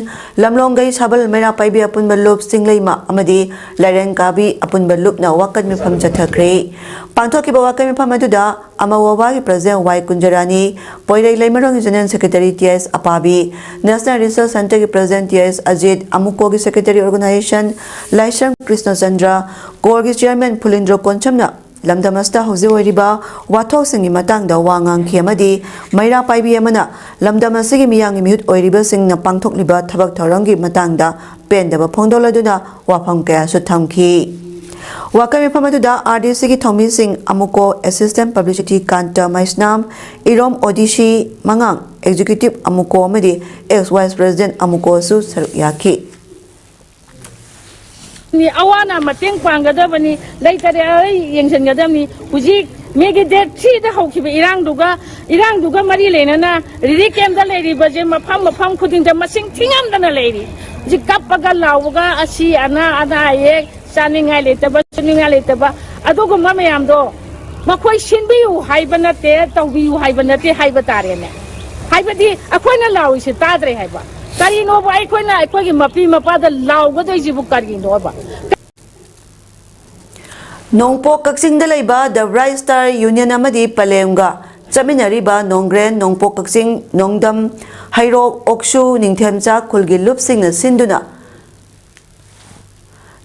ꯂꯝꯂꯣꯡꯒꯩ ꯁꯥꯕꯜ ꯃꯩꯔꯥ ꯄꯥꯏꯕꯤ ꯑꯄꯨꯟꯕ ꯂꯨꯞ, ꯆꯤꯡꯂꯩꯃ ꯑꯃꯗꯤ ꯂꯥꯏꯔꯦꯟꯀꯥꯕꯤ ꯑꯄꯨꯟꯕ ꯂꯨꯞꯅ ꯋꯥꯀꯠ ꯃꯤꯐꯝ ꯆꯠꯊꯈ꯭ꯔꯦ꯫ ꯄꯥꯡꯊꯣꯛꯈꯤꯕ ꯋꯥꯀꯠ ꯃꯤꯐꯝ ꯑꯗꯨꯗ ꯑꯃꯋꯣꯕꯥꯒꯤ ꯄ꯭ꯔꯁꯤꯗꯦꯟ ꯋꯥꯏ ꯀꯨꯟꯖꯔꯥꯅꯤ, ꯄꯣꯏꯔꯩ ꯂꯩꯃꯔꯣꯡꯒꯤ general secretary T S ꯑꯄꯥꯕꯤ, national ꯔꯤꯁꯔꯁ ꯁꯦꯟꯇꯔꯒꯤ ꯄ꯭ꯔꯁꯤꯗꯦꯟ ꯇꯤ ꯑꯦꯁ ꯑꯖꯤꯠ, ꯑꯃꯨꯀꯣꯒꯤ ꯁꯦꯀ꯭ꯔꯦꯇꯔꯤ ꯑꯣꯔꯒꯅꯥꯏꯖꯦꯁꯟ ꯂꯥꯏꯁ꯭ꯔꯝ ꯀ꯭ꯔꯤꯁꯅꯆꯟꯗ꯭ꯔ, ꯀꯣꯔꯒꯤ ꯆꯤꯌꯔꯃꯦꯟ ꯐꯨꯂꯤꯟꯗ꯭ꯔꯣ ꯀꯣꯟꯁꯝꯅ ꯂꯝꯗꯝ ꯑꯁꯤꯗ ꯍꯧꯖꯤꯛ ꯑꯣꯏꯔꯤꯕ ꯋꯥꯊꯣꯛꯁꯤꯡꯒꯤ ꯃꯇꯥꯡꯗ ꯋꯥ ꯉꯥꯡꯈꯤ ꯑꯃꯗꯤ ꯃꯩꯔꯥ ꯄꯥꯏꯕꯤ ꯑꯃꯅ ꯂꯝꯗꯝ ꯑꯁꯤꯒꯤ ꯃꯤꯌꯥꯝꯒꯤ ꯃꯤꯍꯨꯠ ꯑꯣꯏꯔꯤꯕꯁꯤꯡꯅ ꯄꯥꯡꯊꯣꯛꯂꯤꯕ ꯊꯕꯛ ꯊꯧꯔꯝꯒꯤ ꯃꯇꯥꯡꯗ ꯄꯦꯟꯗꯕ ꯐꯣꯡꯗꯣꯛꯂꯗꯨꯅ ꯋꯥꯐꯝ ꯀꯌꯥꯁꯨ ꯊꯝꯈꯤ꯫ ꯋꯥꯀꯩ ꯃꯤꯐꯝ ꯑꯗꯨꯗ ꯑꯥꯔ ꯗꯤ ꯁꯤꯒꯤ ꯊꯧꯃꯤꯁꯤꯡ ꯑꯃꯨꯀꯣ ꯑꯦꯁꯤꯁꯇꯦꯟ ꯄꯕ꯭ꯂꯤꯁꯤꯇꯤ ꯀꯥꯟꯇ ꯃꯩꯁꯅꯥꯝ, ꯏꯔꯣꯝ ꯑꯣꯗꯤꯁꯤ ꯃꯉꯥꯡ, ꯑꯦꯛꯖꯤꯀ꯭ꯌꯨꯇꯤꯚ ꯑꯃꯨꯀꯣ ꯑꯃꯗꯤ ꯑꯦꯛꯁ ꯋꯥꯏꯁ ꯄ꯭ꯔꯦꯁꯤꯗꯦꯟꯠ ꯑꯃꯨꯀꯣꯁꯨ ꯁꯔꯨꯛ ꯌꯥꯈꯤ꯫ ꯑꯋꯥꯅ ꯃꯇꯦꯡ ꯄꯥꯡꯒꯗꯕꯅꯤ, ꯂꯩꯇꯔꯦ ꯑꯩ ꯌꯦꯡꯁꯤꯟꯒꯗꯕꯅꯤ꯫ ꯍꯧꯖꯤꯛ ꯃꯦꯒꯤ ꯗꯦꯠ ꯊ꯭ꯔꯤꯗ ꯍꯧꯈꯤꯕ ꯏꯔꯥꯡꯗꯨꯒ ꯏꯔꯥꯡꯗꯨꯒ ꯃꯔꯤ ꯂꯩꯅꯅ ꯔꯤꯂꯤꯐ ꯀꯦꯝꯗ ꯂꯩꯔꯤꯕꯁꯦ ꯃꯐꯝ ꯃꯐꯝ ꯈꯨꯗꯤꯡꯗ ꯃꯁꯤꯡ ꯊꯤꯉꯝꯗꯅ ꯂꯩꯔꯤ꯫ ꯍꯧꯖꯤꯛ ꯀꯞꯄꯒ ꯂꯥꯎꯕꯒ ꯑꯁꯤ ꯑꯅꯥ ꯑꯅꯥ ꯑꯌꯦꯛ ꯆꯥꯅꯤꯡꯉꯥꯏ ꯂꯩꯇꯕ ꯁꯨꯅꯤꯡꯉꯥꯏ ꯂꯩꯇꯕ ꯑꯗꯨꯒꯨꯝꯕ ꯃꯌꯥꯝꯗꯣ ꯃꯈꯣꯏ ꯁꯤꯟꯕꯤꯌꯨ ꯍꯥꯏꯕ ꯅꯠꯇꯦ, ꯇꯧꯕꯤꯌꯨ ꯍꯥꯏꯕ ꯅꯠꯇꯦ ꯍꯥꯏꯕ ꯇꯥꯔꯦꯅꯦ꯫ ꯍꯥꯏꯕꯗꯤ ꯑꯩꯈꯣꯏꯅ ꯂꯥꯎꯔꯤꯁꯦ ꯇꯥꯗ꯭ꯔꯦ ꯍꯥꯏꯕ꯫ ꯀꯔꯤꯅꯣꯕ ꯑꯩꯈꯣꯏꯅ ꯑꯩꯈꯣꯏꯒꯤ ꯃꯄꯤ ꯃꯄꯥꯗ ꯂꯥꯎꯒꯗꯣꯏꯁꯤꯕꯨ ꯀꯔꯤꯅꯣꯕ? ꯅꯣꯡꯄꯣꯛ ꯀꯛꯆꯤꯡꯗ ꯂꯩꯕ ꯗ ꯕ꯭ꯔꯥꯏꯠ ꯁ꯭ꯇꯥꯔ ꯌꯨꯅꯤꯌꯟ ꯑꯃꯗꯤ ꯄꯂꯦꯝꯒ ꯆꯠꯃꯤꯟꯅꯔꯤꯕ ꯅꯣꯡꯒ꯭ꯔꯦꯟ, ꯅꯣꯡꯄꯣꯛ ꯀꯛꯆꯤꯡ, ꯅꯣꯡꯗꯝ, ꯍꯩꯔꯣꯛ, ꯑꯣꯛꯁꯨ, ꯅꯤꯡꯊꯦꯝꯆꯥ ꯈꯨꯜꯒꯤ ꯂꯨꯞꯁꯤꯡꯅ ꯁꯤꯟꯗꯨꯅ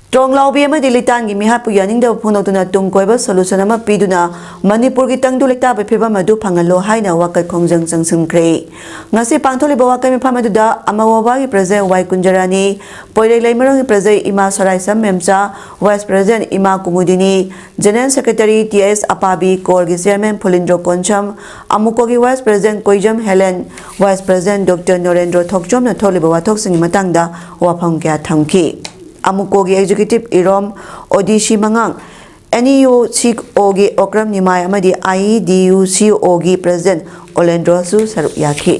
ꯇ꯭ꯔꯣꯡꯂꯥꯎꯕꯤ ꯑꯃꯗꯤ ꯂꯤꯇꯥꯟꯒꯤ ꯃꯤꯍꯥꯠꯄꯨ ꯌꯥꯅꯤꯡꯗꯕ ꯐꯣꯡꯗꯣꯛꯇꯨꯅ ꯇꯨꯡ ꯀꯣꯏꯕ ꯁꯣꯂꯨꯁꯟ ꯑꯃ ꯄꯤꯗꯨꯅ ꯃꯅꯤꯄꯨꯔꯒꯤ ꯇꯪꯗꯨ ꯂꯩꯇꯥꯕꯒꯤ ꯐꯤꯕꯝ ꯑꯗꯨ ꯐꯪꯍꯜꯂꯣ ꯍꯥꯏꯅ ꯋꯥꯀꯠ ꯈꯣꯡꯖꯪ ꯆꯪꯁꯤꯟꯈ꯭ꯔꯦ꯫ ꯉꯁꯤ ꯄꯥꯡꯊꯣꯛꯂꯤꯕ ꯋꯥꯀꯠ ꯃꯤꯐꯝ ꯑꯗꯨꯗ ꯑꯃꯋꯥꯕꯥꯒꯤ ꯄ꯭ꯔꯁꯤꯗꯦꯟꯠ ꯋꯥꯏ ꯀꯨꯟꯖꯔꯥꯅꯤ, ꯄꯣꯏꯔꯩ ꯂꯩꯃꯔꯣꯡꯒꯤ ꯄ꯭ꯔꯁꯤꯗꯦꯟꯠ ꯏꯃꯥ ꯁꯣꯔꯥꯏꯁꯝ ꯃꯦꯝꯆꯥ, ꯋꯥꯏꯁ ꯄ꯭ꯔꯁꯤꯗꯦꯟꯠ ꯏꯃꯥ Kumudini, general secretary T S Apabi, ꯀꯣꯔꯒꯤ ꯆꯤꯌꯔꯃꯦꯟ ꯐꯨꯂꯤꯟꯗ꯭ꯔꯣ ꯀꯣꯟꯁꯝ, ꯑꯃꯨꯀꯣꯒꯤ vice president Koijam Helen, vice president doctor Norendro ꯊꯣꯛꯆꯣꯝꯅ ꯊꯣꯛꯂꯤꯕ ꯋꯥꯊꯣꯛꯁꯤꯡꯒꯤ ꯃꯇꯥꯡꯗ ꯋꯥꯐꯝ ꯀꯌꯥ ꯊꯝꯈꯤ꯫ ꯑꯃꯨꯀꯣꯒꯤ ꯑꯦꯛꯖꯤꯀ꯭ꯌꯨꯇꯤꯚ ꯏꯔꯣꯝ ꯑꯣꯗꯤꯁꯤ ꯃꯉꯥꯡ, ꯑꯦꯟ ꯏ ꯌꯨ ꯁꯤ ꯑꯣꯒꯤ ꯑꯣꯀ꯭ꯔꯝ ꯅꯤꯃꯥꯏ ꯑꯃꯗꯤ ꯑꯥꯏ ꯏ ꯗꯤ ꯌꯨ ꯁꯤ ꯑꯣꯒꯤ ꯄ꯭ꯔꯁꯤꯗꯦꯟꯠ ꯑꯣꯂꯦꯟꯗ꯭ꯔꯣꯁꯨ ꯁꯔꯨꯛ ꯌꯥꯈꯤ꯫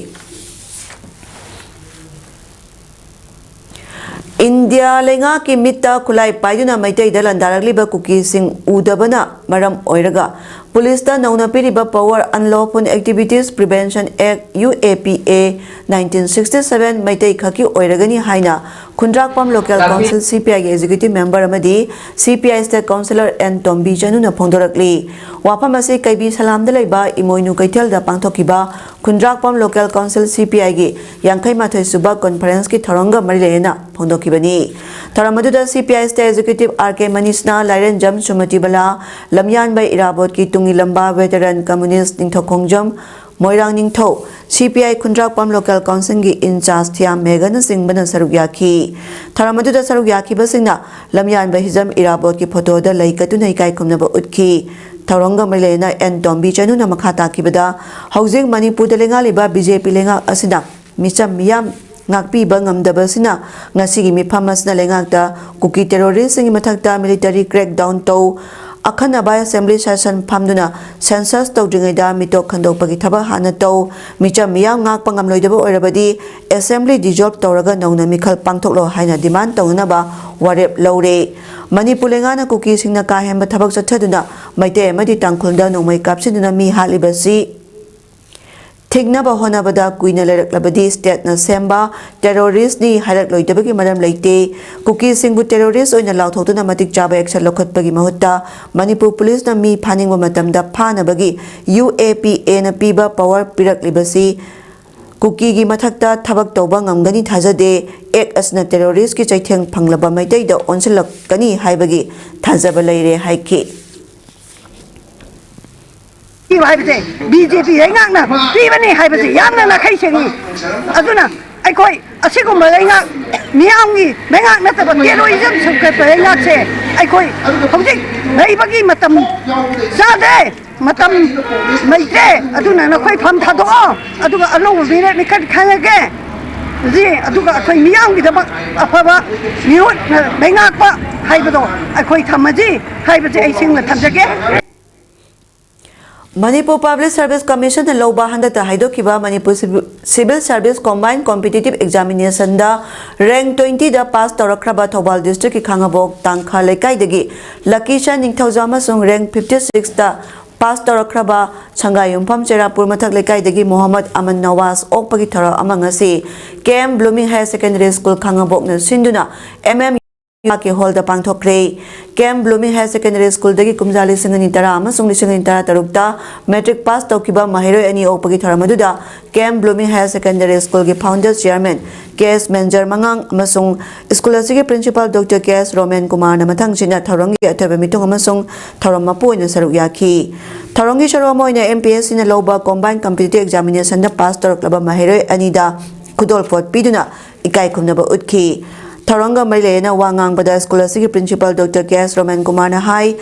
ꯏꯟꯗꯤꯌꯥ ꯂꯩꯉꯥꯛꯀꯤ ꯃꯤꯠꯇ ꯈꯨꯠꯂꯥꯏ ꯄꯥꯏꯗꯨꯅ ꯃꯩꯇꯩꯗ ꯂꯥꯟꯗꯥꯔꯛꯂꯤꯕ ꯀꯨꯀꯤꯁꯤꯡ ꯎꯗꯕꯅ ꯃꯔꯝ ꯑꯣꯏꯔꯒ ꯄꯨꯂꯤꯁꯇ ꯅꯧꯅ ꯄꯤꯔꯤꯕ Power Unlawful Activities Prevention Act, U A P A, nineteen sixty seven Meitei ꯈꯛꯀꯤ ꯑꯣꯏꯔꯒꯅꯤ ꯍꯥꯏꯅ ꯈꯨꯟꯗ꯭ꯔꯥꯛꯄꯝ Local Council, C P I ꯒꯤ Executive Member ꯑꯃꯗꯤ C P I State Councillor N ꯇꯣꯝꯕꯤ ꯆꯅꯨꯅ ꯐꯣꯡꯗꯣꯔꯛꯂꯤ꯫ ꯋꯥꯐꯝ ꯑꯁꯤ ꯀꯩꯕꯤ ꯁꯂꯥꯝꯗ ꯂꯩꯕ ꯏꯃꯣꯏꯅꯨ ꯀꯩꯊꯦꯜꯗ ꯄꯥꯡꯊꯣꯛꯈꯤꯕ ꯈꯨꯟꯗ꯭ꯔꯥꯛꯄꯝ Local Council, C P I ꯒꯤ ꯌꯥꯡꯈꯩ ꯃꯥꯊꯣꯏ ꯁꯨꯕ conference ꯀꯤ ꯊꯧꯔꯝꯒ ꯃꯔꯤ ꯂꯩꯅꯅ ꯐꯣꯡꯗꯣꯛꯈꯤꯕꯅꯤ꯫ ꯊꯧꯔꯝ ꯑꯗꯨꯗ C P I State Executive R K ꯃꯅꯤꯁꯅ, ꯂꯥꯏꯔꯦꯟꯖꯝ ꯁꯨꯃꯇꯤꯕꯂꯥ, ꯂꯝꯌꯥꯟꯕ ꯏꯔꯥꯕꯣꯠꯀꯤ ꯇꯨꯡꯏꯂꯝꯕ veteran communist ꯅꯤꯡꯊꯧ ꯈꯣꯡꯖꯝ, ꯃꯣꯏꯔꯥꯡ ꯅꯤꯡꯊꯧ, C P I Khundrakpam Local Council ꯒꯤ in-charge ꯊꯤꯌꯥꯝ ꯃꯦꯘꯅꯆꯤꯡꯕꯅ ꯁꯔꯨꯛ ꯌꯥꯈꯤ꯫ ꯊꯧꯔꯝ ꯑꯗꯨꯗ ꯁꯔꯨꯛ ꯌꯥꯈꯤꯕꯁꯤꯡꯅ ꯂꯝꯌꯥꯟꯕ ꯍꯤꯖꯝ ꯏꯔꯥꯕꯣꯠꯀꯤ photo ꯗ ꯂꯩ ꯀꯠꯇꯨꯅ ꯏꯀꯥꯏ ꯈꯨꯝꯅꯕ ꯎꯠꯈꯤ꯫ ꯊꯧꯔꯝꯒ ꯃꯔꯤ ꯂꯩꯅꯅ N ꯇꯣꯝꯕꯤ ꯆꯅꯨꯅ ꯃꯈꯥ ꯇꯥꯈꯤꯕꯗ, ꯍꯧꯖꯤꯛ ꯃꯅꯤꯄꯨꯔꯗ ꯂꯩꯉꯥꯛꯂꯤꯕ B J P ꯂꯩꯉꯥꯛ ꯑꯁꯤꯅ ꯃꯤꯆꯝ ꯃꯤꯌꯥꯝ ꯉꯥꯛꯄꯤꯕ ꯉꯝꯗꯕꯁꯤꯅ ꯉꯁꯤꯒꯤ ꯃꯤꯐꯝ ꯑꯁꯤꯅ ꯂꯩꯉꯥꯛꯇ ꯀꯨꯀꯤ terrorist ꯁꯤꯡꯒꯤ ꯃꯊꯛꯇ military crackdown ꯇꯧ, ꯑꯈꯟꯅꯕ assembly session ꯐꯝꯗꯨꯅ census ꯇꯧꯗ꯭ꯔꯤꯉꯩꯗ ꯃꯤꯇꯣꯞ ꯈꯟꯗꯣꯛꯄꯒꯤ ꯊꯕꯛ ꯍꯥꯟꯅ ꯇꯧ, ꯃꯤꯆꯝ ꯃꯤꯌꯥꯝ ꯉꯥꯛꯄ ꯉꯝꯂꯣꯏꯗꯕ ꯑꯣꯏꯔꯕꯗꯤ assembly dissolve ꯇꯧꯔꯒ ꯅꯧꯅ ꯃꯤꯈꯜ ꯄꯥꯡꯊꯣꯛꯂꯣ ꯍꯥꯏꯅ demand ꯇꯧꯅꯅꯕ ꯋꯥꯔꯦꯞ ꯂꯧꯔꯦ꯫ ꯃꯅꯤꯄꯨꯔ ꯂꯩꯉꯥꯛꯅ ꯀꯨꯀꯤꯁꯤꯡꯅ ꯀꯥ ꯍꯦꯟꯕ ꯊꯕꯛ ꯆꯠꯊꯗꯨꯅ ꯃꯩꯇꯩ ꯑꯃꯗꯤ ꯇꯥꯡꯈꯨꯜꯗ ꯅꯣꯡꯃꯩ ꯀꯥꯞꯁꯤꯟꯗꯨꯅ ꯃꯤ ꯍꯥꯠꯂꯤꯕꯁꯤ ꯊꯤꯡꯅꯕ ꯍꯣꯠꯅꯕꯗ ꯀꯨꯏꯅ ꯂꯩꯔꯛꯂꯕꯗꯤ state ꯅ ꯁꯦꯝꯕ terrorist ꯅꯤ ꯍꯥꯏꯔꯛꯂꯣꯏꯗꯕꯒꯤ ꯃꯔꯝ ꯂꯩꯇꯦ꯫ ꯀꯨꯀꯤꯁꯤꯡꯕꯨ terrorist ꯑꯣꯏꯅ ꯂꯥꯎꯊꯣꯛꯇꯨꯅ ꯃꯇꯤꯛ ꯆꯥꯕ action ꯂꯧꯈꯠꯄꯒꯤ ꯃꯍꯨꯠꯇ ꯃꯅꯤꯄꯨꯔ ꯄꯨꯂꯤꯁꯅ ꯃꯤ ꯐꯥꯅꯤꯡꯕ ꯃꯇꯝꯗ ꯐꯥꯅꯕꯒꯤ U A P A ꯅ ꯄꯤꯕ power ꯄꯤꯔꯛꯂꯤꯕꯁꯤ ꯀꯨꯀꯤꯒꯤ ꯃꯊꯛꯇ ꯊꯕꯛ ꯇꯧꯕ ꯉꯝꯒꯅꯤ ꯊꯥꯖꯗꯦ꯫ Act ꯑꯁꯤꯅ terrorist ꯀꯤ ꯆꯩꯊꯦꯡ ꯐꯪꯂꯕ ꯃꯩꯇꯩꯗ ꯑꯣꯟꯁꯤꯜꯂꯛꯀꯅꯤ ꯍꯥꯏꯕꯒꯤ ꯊꯥꯖꯕ ꯂꯩꯔꯦ ꯍꯥꯏꯈꯤ꯫ ꯄꯤꯕ ꯍꯥꯏꯕꯁꯦ B J P ꯂꯩꯉꯥꯛꯅ ꯄꯤꯕꯅꯤ ꯍꯥꯏꯕꯁꯦ ꯌꯥꯝꯅ ꯅꯥꯈꯩ ꯁꯦꯡꯉꯤ꯫ ꯑꯗꯨꯅ ꯑꯩꯈꯣꯏ ꯑꯁꯤꯒꯨꯝꯕ ꯂꯩꯉꯥꯛ, ꯃꯤꯌꯥꯝꯒꯤ ꯂꯩꯉꯥꯛ ꯅꯠꯇꯕ terrorism ꯁꯦꯝꯒꯠꯄ ꯂꯩꯉꯥꯛꯁꯦ ꯑꯩꯈꯣꯏ ꯍꯧꯖꯤꯛ ꯂꯩꯕꯒꯤ ꯃꯇꯝ ꯆꯥꯗꯦ, ꯃꯇꯝ ꯂꯩꯇ꯭ꯔꯦ꯫ ꯑꯗꯨꯅ ꯅꯈꯣꯏ ꯐꯝ ꯊꯥꯗꯣꯛꯑꯣ, ꯑꯗꯨꯒ ꯑꯅꯧꯕ ꯃꯤꯔꯦꯞ ꯃꯤꯈꯜ ꯈꯪꯉꯒꯦ꯫ ꯍꯧꯖꯤꯛ ꯑꯗꯨꯒ ꯑꯩꯈꯣꯏ ꯃꯤꯌꯥꯝꯒꯤꯗꯃꯛ ꯑꯐꯕ ꯃꯤꯍꯨꯠ ꯂꯩꯉꯥꯛꯄ ꯍꯥꯏꯕꯗꯣ ꯑꯩꯈꯣꯏ ꯊꯝꯃꯁꯤ ꯍꯥꯏꯕꯁꯦ ꯑꯩ ꯁꯤꯡꯅ ꯊꯝꯖꯒꯦ꯫ Manipur Public Service Commission ꯅ ꯂꯧꯕ ꯍꯟꯗꯛꯇ ꯍꯥꯏꯗꯣꯛꯈꯤꯕ Manipur Civil, Civil Service Combined Competitive Examination ꯗ rank twenty ꯗ pass ꯇꯧꯔꯛꯈ꯭ꯔꯕ ꯊꯧꯕꯥꯜ district ꯀꯤ ꯈꯥꯉꯕꯣꯛ ꯇꯥꯡꯈ ꯂꯩꯀꯥꯏꯗꯒꯤ ꯂꯀꯤꯆꯟ ꯅꯤꯡꯊꯧꯖꯝ ꯑꯃꯁꯨꯡ rank fifty six ꯇ ꯄꯥꯁ ꯇꯧꯔꯛꯈ꯭ꯔꯕ ꯁꯪꯒꯥꯏꯌꯨꯝꯐꯝ ꯆꯦꯔꯥꯄꯨꯔ ꯃꯊꯛ ꯂꯩꯀꯥꯏꯗꯒꯤ ꯃꯣꯍꯝꯃꯗ ꯑꯃꯟ ꯅꯋꯥꯖ ꯑꯣꯛꯄꯒꯤ ꯊꯧꯔꯝ ꯑꯃ ꯉꯁꯤ K M blooming higher secondary school ꯈꯥꯉꯕꯣꯛꯅ ꯁꯤꯟꯗꯨꯅ ꯑꯦꯝ ꯑꯦꯝ ꯀꯤ ꯍꯣꯜꯗ ꯄꯥꯡꯊꯣꯛꯈ꯭ꯔꯦ꯫ K M blooming higher secondary ꯁ꯭ꯀꯨꯜꯗꯒꯤ ꯀꯨꯝꯖꯥ ꯂꯤꯁꯤꯡ ꯑꯅꯤ ꯇꯔꯥ ꯑꯃꯁꯨꯡ ꯂꯤꯁꯤꯡ ꯑꯅꯤ ꯇꯔꯥ ꯇꯔꯨꯛꯇ ꯃꯦꯇ꯭ꯔꯤꯛ ꯄꯥꯁ ꯇꯧꯈꯤꯕ ꯃꯍꯩꯔꯣꯏ ꯑꯅꯤ ꯑꯣꯛꯄꯒꯤ ꯊꯧꯔꯝ ꯑꯗꯨꯗ ꯀꯦ ꯑꯦꯝ ꯕ꯭ꯂꯨꯃꯤꯡ ꯍꯥꯌꯔ ꯁꯦꯀꯦꯟꯗꯔꯤ ꯁ꯭ꯀꯨꯜꯒꯤ ꯐꯥꯎꯟꯗꯔ ꯆꯤꯌꯔꯃꯦꯟ ꯀꯦ ꯑꯦꯁ ꯃꯦꯟꯖꯔ ꯃꯉꯥꯡ ꯑꯃꯁꯨꯡ ꯁ꯭ꯀꯨꯜ ꯑꯁꯤꯒꯤ principal doctor K S Romen ꯀꯨꯃꯥꯔꯅ ꯃꯊꯪꯁꯤꯠꯅ ꯊꯧꯔꯝꯒꯤ ꯑꯊꯣꯏꯕ ꯃꯤꯊꯨꯡ ꯑꯃꯁꯨꯡ ꯊꯧꯔꯝ ꯃꯄꯨ ꯑꯣꯏꯅ ꯁꯔꯨꯛ ꯌꯥꯈꯤ꯫ ꯊꯧꯔꯝꯒꯤ ꯁꯔꯨꯛ ꯑꯃ ꯑꯣꯏꯅ ꯑꯦꯝ ꯄꯤ ꯑꯦꯁ ꯁꯤꯅ ꯂꯧꯕ ꯀꯣꯝꯕꯥꯏꯟ ꯀꯝꯄꯤꯇꯤꯇꯤꯚ ꯑꯦꯛꯖꯥꯃꯤꯅꯦꯁꯟꯗ ꯄꯥꯁ ꯇꯧꯔꯛꯂꯕ ꯃꯍꯩꯔꯣꯏ ꯑꯅꯤꯗ ꯈꯨꯗꯣꯜꯄꯣꯠ ꯄꯤꯗꯨꯅ ꯏꯀꯥꯏ ꯈꯨꯝꯅꯕ ꯎꯠꯈꯤ꯫ ꯊꯧꯔꯝꯒ ꯃꯔꯤ ꯂꯩꯅꯅ ꯋꯥ ꯉꯥꯡꯕꯗ ꯁ꯭ꯀꯨꯜ ꯑꯁꯤꯒꯤ principal doctor K S Romen ꯀꯨꯃꯥꯔꯅ ꯍꯥꯏ,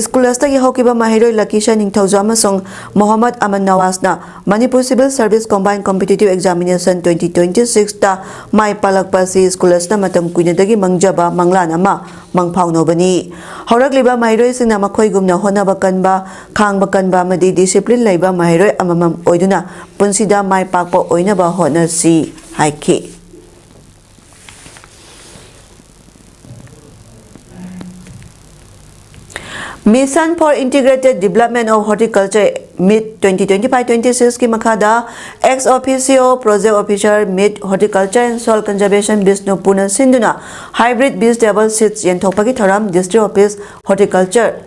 ꯁ꯭ꯀꯨꯜ ꯑꯁꯤꯗꯒꯤ ꯍꯧꯈꯤꯕ ꯃꯍꯩꯔꯣꯏ ꯂꯀꯤꯁꯟ ꯅꯤꯡꯊꯧꯖꯝ ꯑꯃꯁꯨꯡ ꯃꯣꯍꯝꯃꯗ ꯑꯃꯟ ꯅꯋꯥꯖꯅ Manipur civil service combined competitive examination twenty twenty ꯁꯤꯛꯁꯇ ꯃꯥꯏ ꯄꯥꯛꯂꯛꯄ ꯑꯁꯤ ꯁ꯭ꯀꯨꯜ ꯑꯁꯤꯅ ꯃꯇꯝ ꯀꯨꯏꯅꯗꯒꯤ ꯃꯪꯖꯕ ꯃꯪꯂꯥꯟ ꯑꯃ ꯃꯪꯐꯥꯎꯅꯕꯅꯤ꯫ ꯍꯧꯔꯛꯂꯤꯕ ꯃꯍꯩꯔꯣꯏꯁꯤꯡꯅ ꯃꯈꯣꯏꯒꯨꯝꯅ ꯍꯣꯠꯅꯕ ꯀꯟꯕ, ꯈꯥꯡꯕ ꯀꯟꯕ ꯑꯃꯗꯤ ꯗꯤꯁꯤꯄ꯭ꯂꯤꯟ ꯂꯩꯕ ꯃꯍꯩꯔꯣꯏ ꯑꯃꯃꯝ ꯑꯣꯏꯗꯨꯅ ꯄꯨꯟꯁꯤꯗ ꯃꯥꯏ ꯄꯥꯛꯄ ꯑꯣꯏꯅꯕ ꯍꯣꯠꯅꯁꯤ ꯍꯥꯏꯈꯤ꯫ Mission for Integrated Development of Horticulture, ꯃꯤꯠ ꯇ꯭ꯋꯦꯟꯇꯤ ꯇ꯭ꯋꯦꯟꯇꯤ ꯐꯥꯏꯚ ꯇ꯭ꯋꯦꯟꯇꯤ ꯁꯤꯛꯁꯀꯤ ꯃꯈꯥꯗ ex officio project officer, mid Horticulture and Soil Conservation ꯕꯤꯁꯅꯨꯄꯨꯔꯅ ꯁꯤꯟꯗꯨꯅ hybrid vegetable seeds ꯌꯦꯟꯊꯣꯛꯄꯒꯤ ꯊꯧꯔꯝ District Office Horticulture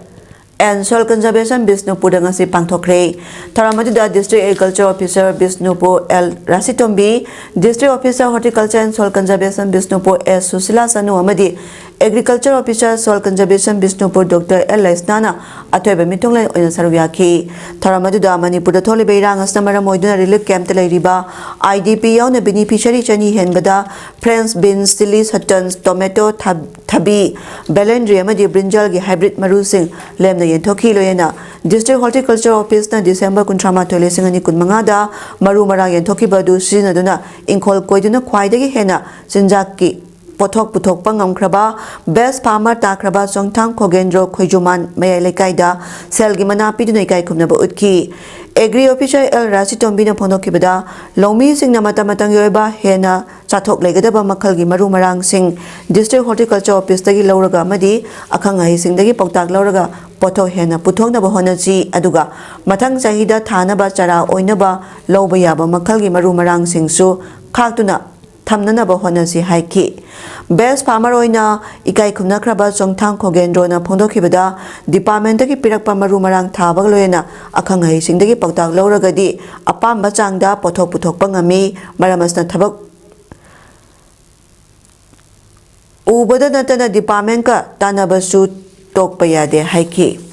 and Soil Conservation ꯕꯤꯁꯅꯨꯄꯨꯔꯗ ꯉꯁꯤ ꯄꯥꯡꯊꯣꯛꯈ꯭ꯔꯦ꯫ ꯊꯧꯔꯝ ꯑꯗꯨꯗ District Agriculture Officer Bishnupur L Rashitombi, District Officer Horticulture and Soil Conservation Bishnupur S Sushila Sanu ꯑꯃꯗꯤ Agriculture Officer Soil Conservation Bishnupur doctor L ꯂꯩꯁꯅꯥꯅ ꯑꯊꯣꯏꯕ ꯃꯤꯊꯨꯡꯂꯦꯟ ꯑꯣꯏꯅ ꯁꯔꯨꯛ ꯌꯥꯈꯤ꯫ ꯊꯧꯔꯝ ꯑꯗꯨꯗ ꯃꯅꯤꯄꯨꯔꯗ ꯊꯣꯛꯂꯤꯕ ꯏꯔꯥꯡ ꯑꯁꯤꯅ ꯃꯔꯝ ꯑꯣꯏꯗꯨꯅ relief camp ꯇ ꯂꯩꯔꯤꯕ I D P ꯌꯥꯎꯅ beneficiary ꯆꯅꯤ ꯍꯦꯟꯕꯗ French beans, chilli, ꯁꯇꯟꯁ, tomato, ꯊ-, ꯊꯕꯤ, ꯕꯦꯂꯦꯟꯗ꯭ꯔꯤ ꯑꯃꯗꯤ ꯕ꯭ꯔꯤꯟꯖꯜꯒꯤ hybrid ꯃꯔꯨꯁꯤꯡ ꯂꯦꯝꯅ ꯌꯦꯟꯊꯣꯛꯈꯤ꯫ ꯂꯣꯏꯅꯅ District Horticulture Office ꯅ ꯗꯤꯁꯦꯝꯕꯔ ꯀꯨꯟꯊ꯭ꯔꯥ ꯃꯥꯊꯣꯏ, ꯂꯤꯁꯤꯡ ꯑꯅꯤ ꯀꯨꯟ ꯃꯉꯥꯗ ꯃꯔꯨ ꯃꯔꯥꯡ ꯌꯦꯟꯊꯣꯛꯈꯤꯕ ꯑꯗꯨ ꯁꯤꯖꯤꯟꯅꯗꯨꯅ ꯏꯪꯈꯣꯜ ꯀꯣꯏꯗꯨꯅ ꯈ꯭ꯋꯥꯏꯗꯒꯤ ꯍꯦꯟꯅ ꯆꯤꯟꯖꯥꯛꯀꯤ ꯄꯣꯠꯊꯣꯛ ꯄꯨꯊꯣꯛꯄ ꯉꯝꯈ꯭ꯔꯕ best farmer ꯇꯥꯈ꯭ꯔꯕ ꯆꯣꯡꯊꯥꯡ ꯈꯣꯒꯦꯟꯗ꯭ꯔꯣ ꯈꯣꯏꯖꯨꯃꯥꯟ ꯃꯌꯥꯏ ꯂꯩꯀꯥꯏꯗ ꯁꯦꯜꯒꯤ ꯃꯅꯥ ꯄꯤꯗꯨꯅ ꯏꯀꯥꯏ ꯈꯨꯝꯅꯕ ꯎꯠꯈꯤ꯫ Agri Officer ꯑꯦꯜ ꯔꯥꯁꯤꯇꯣꯝꯕꯤꯅ ꯐꯣꯡꯗꯣꯛꯈꯤꯕꯗ, ꯂꯧꯃꯤꯁꯤꯡꯅ ꯃꯇꯝ ꯃꯇꯝꯒꯤ ꯑꯣꯏꯕ ꯍꯦꯟꯅ ꯆꯥꯊꯣꯛ ꯂꯩꯒꯗꯕ ꯃꯈꯜꯒꯤ ꯃꯔꯨ ꯃꯔꯥꯡꯁꯤꯡ District Horticulture Officeꯇꯒꯤ ꯂꯧꯔꯒ ꯑꯃꯗꯤ ꯑꯈꯪ ꯑꯍꯩꯁꯤꯡꯗꯒꯤ ꯄꯥꯎꯇꯥꯛ ꯂꯧꯔꯒ ꯄꯣꯠꯊꯣꯛ ꯍꯦꯟꯅ ꯄꯨꯊꯣꯛꯅꯕ ꯍꯣꯠꯅꯁꯤ꯫ ꯑꯗꯨꯒ ꯃꯊꯪ ꯆꯍꯤꯗ ꯊꯥꯅꯕ ꯆꯥꯔꯥ ꯑꯣꯏꯅꯕ ꯂꯧꯕ ꯌꯥꯕ ꯃꯈꯜꯒꯤ ꯃꯔꯨ ꯃꯔꯥꯡꯁꯤꯡꯁꯨ ꯈꯥꯛꯇꯨꯅ ꯊꯝꯅꯅꯕ ꯍꯣꯠꯅꯁꯤ ꯍꯥꯏꯈꯤ꯫ Best farmer ꯑꯣꯏꯅ ꯏꯀꯥꯏ ꯈꯨꯝꯅꯈ꯭ꯔꯕ ꯆꯣꯡꯊꯥꯡ ꯈꯣꯒꯦꯟꯗ꯭ꯔꯣꯅ ꯐꯣꯡꯗꯣꯛꯈꯤꯕꯗ, departmentꯇꯒꯤ ꯄꯤꯔꯛꯄ ꯃꯔꯨ ꯃꯔꯥꯡ ꯊꯥꯕꯒ ꯂꯣꯏꯅꯅ ꯑꯈꯪ ꯑꯍꯩꯁꯤꯡꯗꯒꯤ ꯄꯥꯎꯇꯥꯛ ꯂꯧꯔꯒꯗꯤ ꯑꯄꯥꯝꯕ ꯆꯥꯡꯗ ꯄꯣꯠꯊꯣꯛ ꯄꯨꯊꯣꯛꯄ ꯉꯝꯃꯤ꯫ ꯃꯔꯝ ꯑꯁꯤꯅ ꯊꯕꯛ ꯎꯕꯗ ꯅꯠꯇꯅ departmentꯀ ꯇꯥꯟꯅꯕꯁꯨ ꯇꯣꯛꯄ ꯌꯥꯗꯦ ꯍꯥꯏꯈꯤ꯫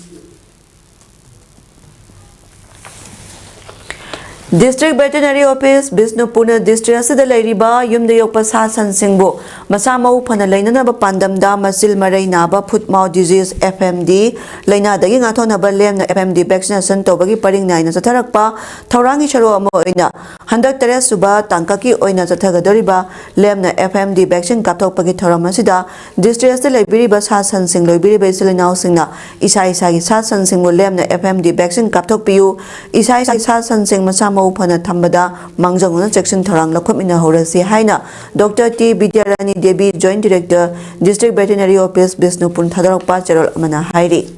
District Veterinary Office, ꯕꯤꯁꯅꯨꯄꯨꯔꯅ district ꯑꯁꯤꯗ ꯂꯩꯔꯤꯕ ꯌꯨꯝꯗ ꯌꯣꯛꯄ ꯁꯥ ꯁꯟꯁꯤꯡꯕꯨ ꯃꯁꯥ ꯃꯎ ꯐꯅ ꯂꯩꯅꯅꯕ ꯄꯥꯟꯗꯝꯗ ꯃꯆꯤꯜ ꯃꯔꯩ ꯅꯥꯕ foot mouth disease, F M D, ꯂꯥꯏꯅꯥꯗꯒꯤ ꯉꯥꯛꯊꯣꯛꯅꯕ ꯂꯦꯝꯅ F M D vaccination ꯇꯧꯕꯒꯤ ꯄꯔꯤꯡ ꯅꯥꯏꯅ ꯆꯠꯊꯔꯛꯄ ꯊꯧꯔꯥꯡꯒꯤ ꯁꯔꯨꯛ ꯑꯃ ꯑꯣꯏꯅ ꯍꯟꯗꯛ ꯇꯔꯦꯠ ꯁꯨꯕ ꯇꯥꯡꯀꯛꯀꯤ ꯑꯣꯏꯅ ꯆꯠꯊꯒꯗꯧꯔꯤꯕ ꯂꯦꯝꯅ F M D vaccine ꯀꯥꯞꯊꯣꯛꯄꯒꯤ ꯊꯧꯔꯝ ꯑꯁꯤꯗ district ꯑꯁꯤꯗ ꯂꯩꯕꯤꯔꯤꯕ ꯁꯥ ꯁꯟꯁꯤꯡ ꯂꯣꯏꯕꯤꯔꯤꯕ ꯏꯆꯤꯜ ꯏꯅꯥꯎꯁꯤꯡꯅ ꯏꯁꯥ ꯏꯁꯥꯒꯤ ꯁꯥ ꯁꯟꯁꯤꯡꯕꯨ ꯂꯦꯝꯅ F M D vaccine ꯀꯥꯞꯊꯣꯛꯄꯤꯌꯨ꯫ ꯏꯁꯥ ꯏꯁꯥꯒꯤ ꯁꯥ ꯁꯟꯁꯤꯡ ꯃꯁꯥ ꯃꯎ ꯐꯅ ꯊꯝꯕꯗ ꯃꯥꯡꯖꯧꯅꯅ ꯆꯦꯛꯁꯤꯟ ꯊꯧꯔꯥꯡ ꯂꯧꯈꯠꯃꯤꯟꯅꯍꯧꯔꯁꯤ ꯍꯥꯏꯅ Doctor T ꯕꯤꯗ꯭ꯌꯥꯔꯥꯅꯤ Devi, Joint Director, District Veterinary Office, ꯕꯤꯁꯅꯨꯄꯨꯔꯅ ꯊꯥꯗꯣꯔꯛꯄ ꯆꯦꯔꯣꯜ ꯑꯃꯅ ꯍꯥꯏꯔꯤ꯫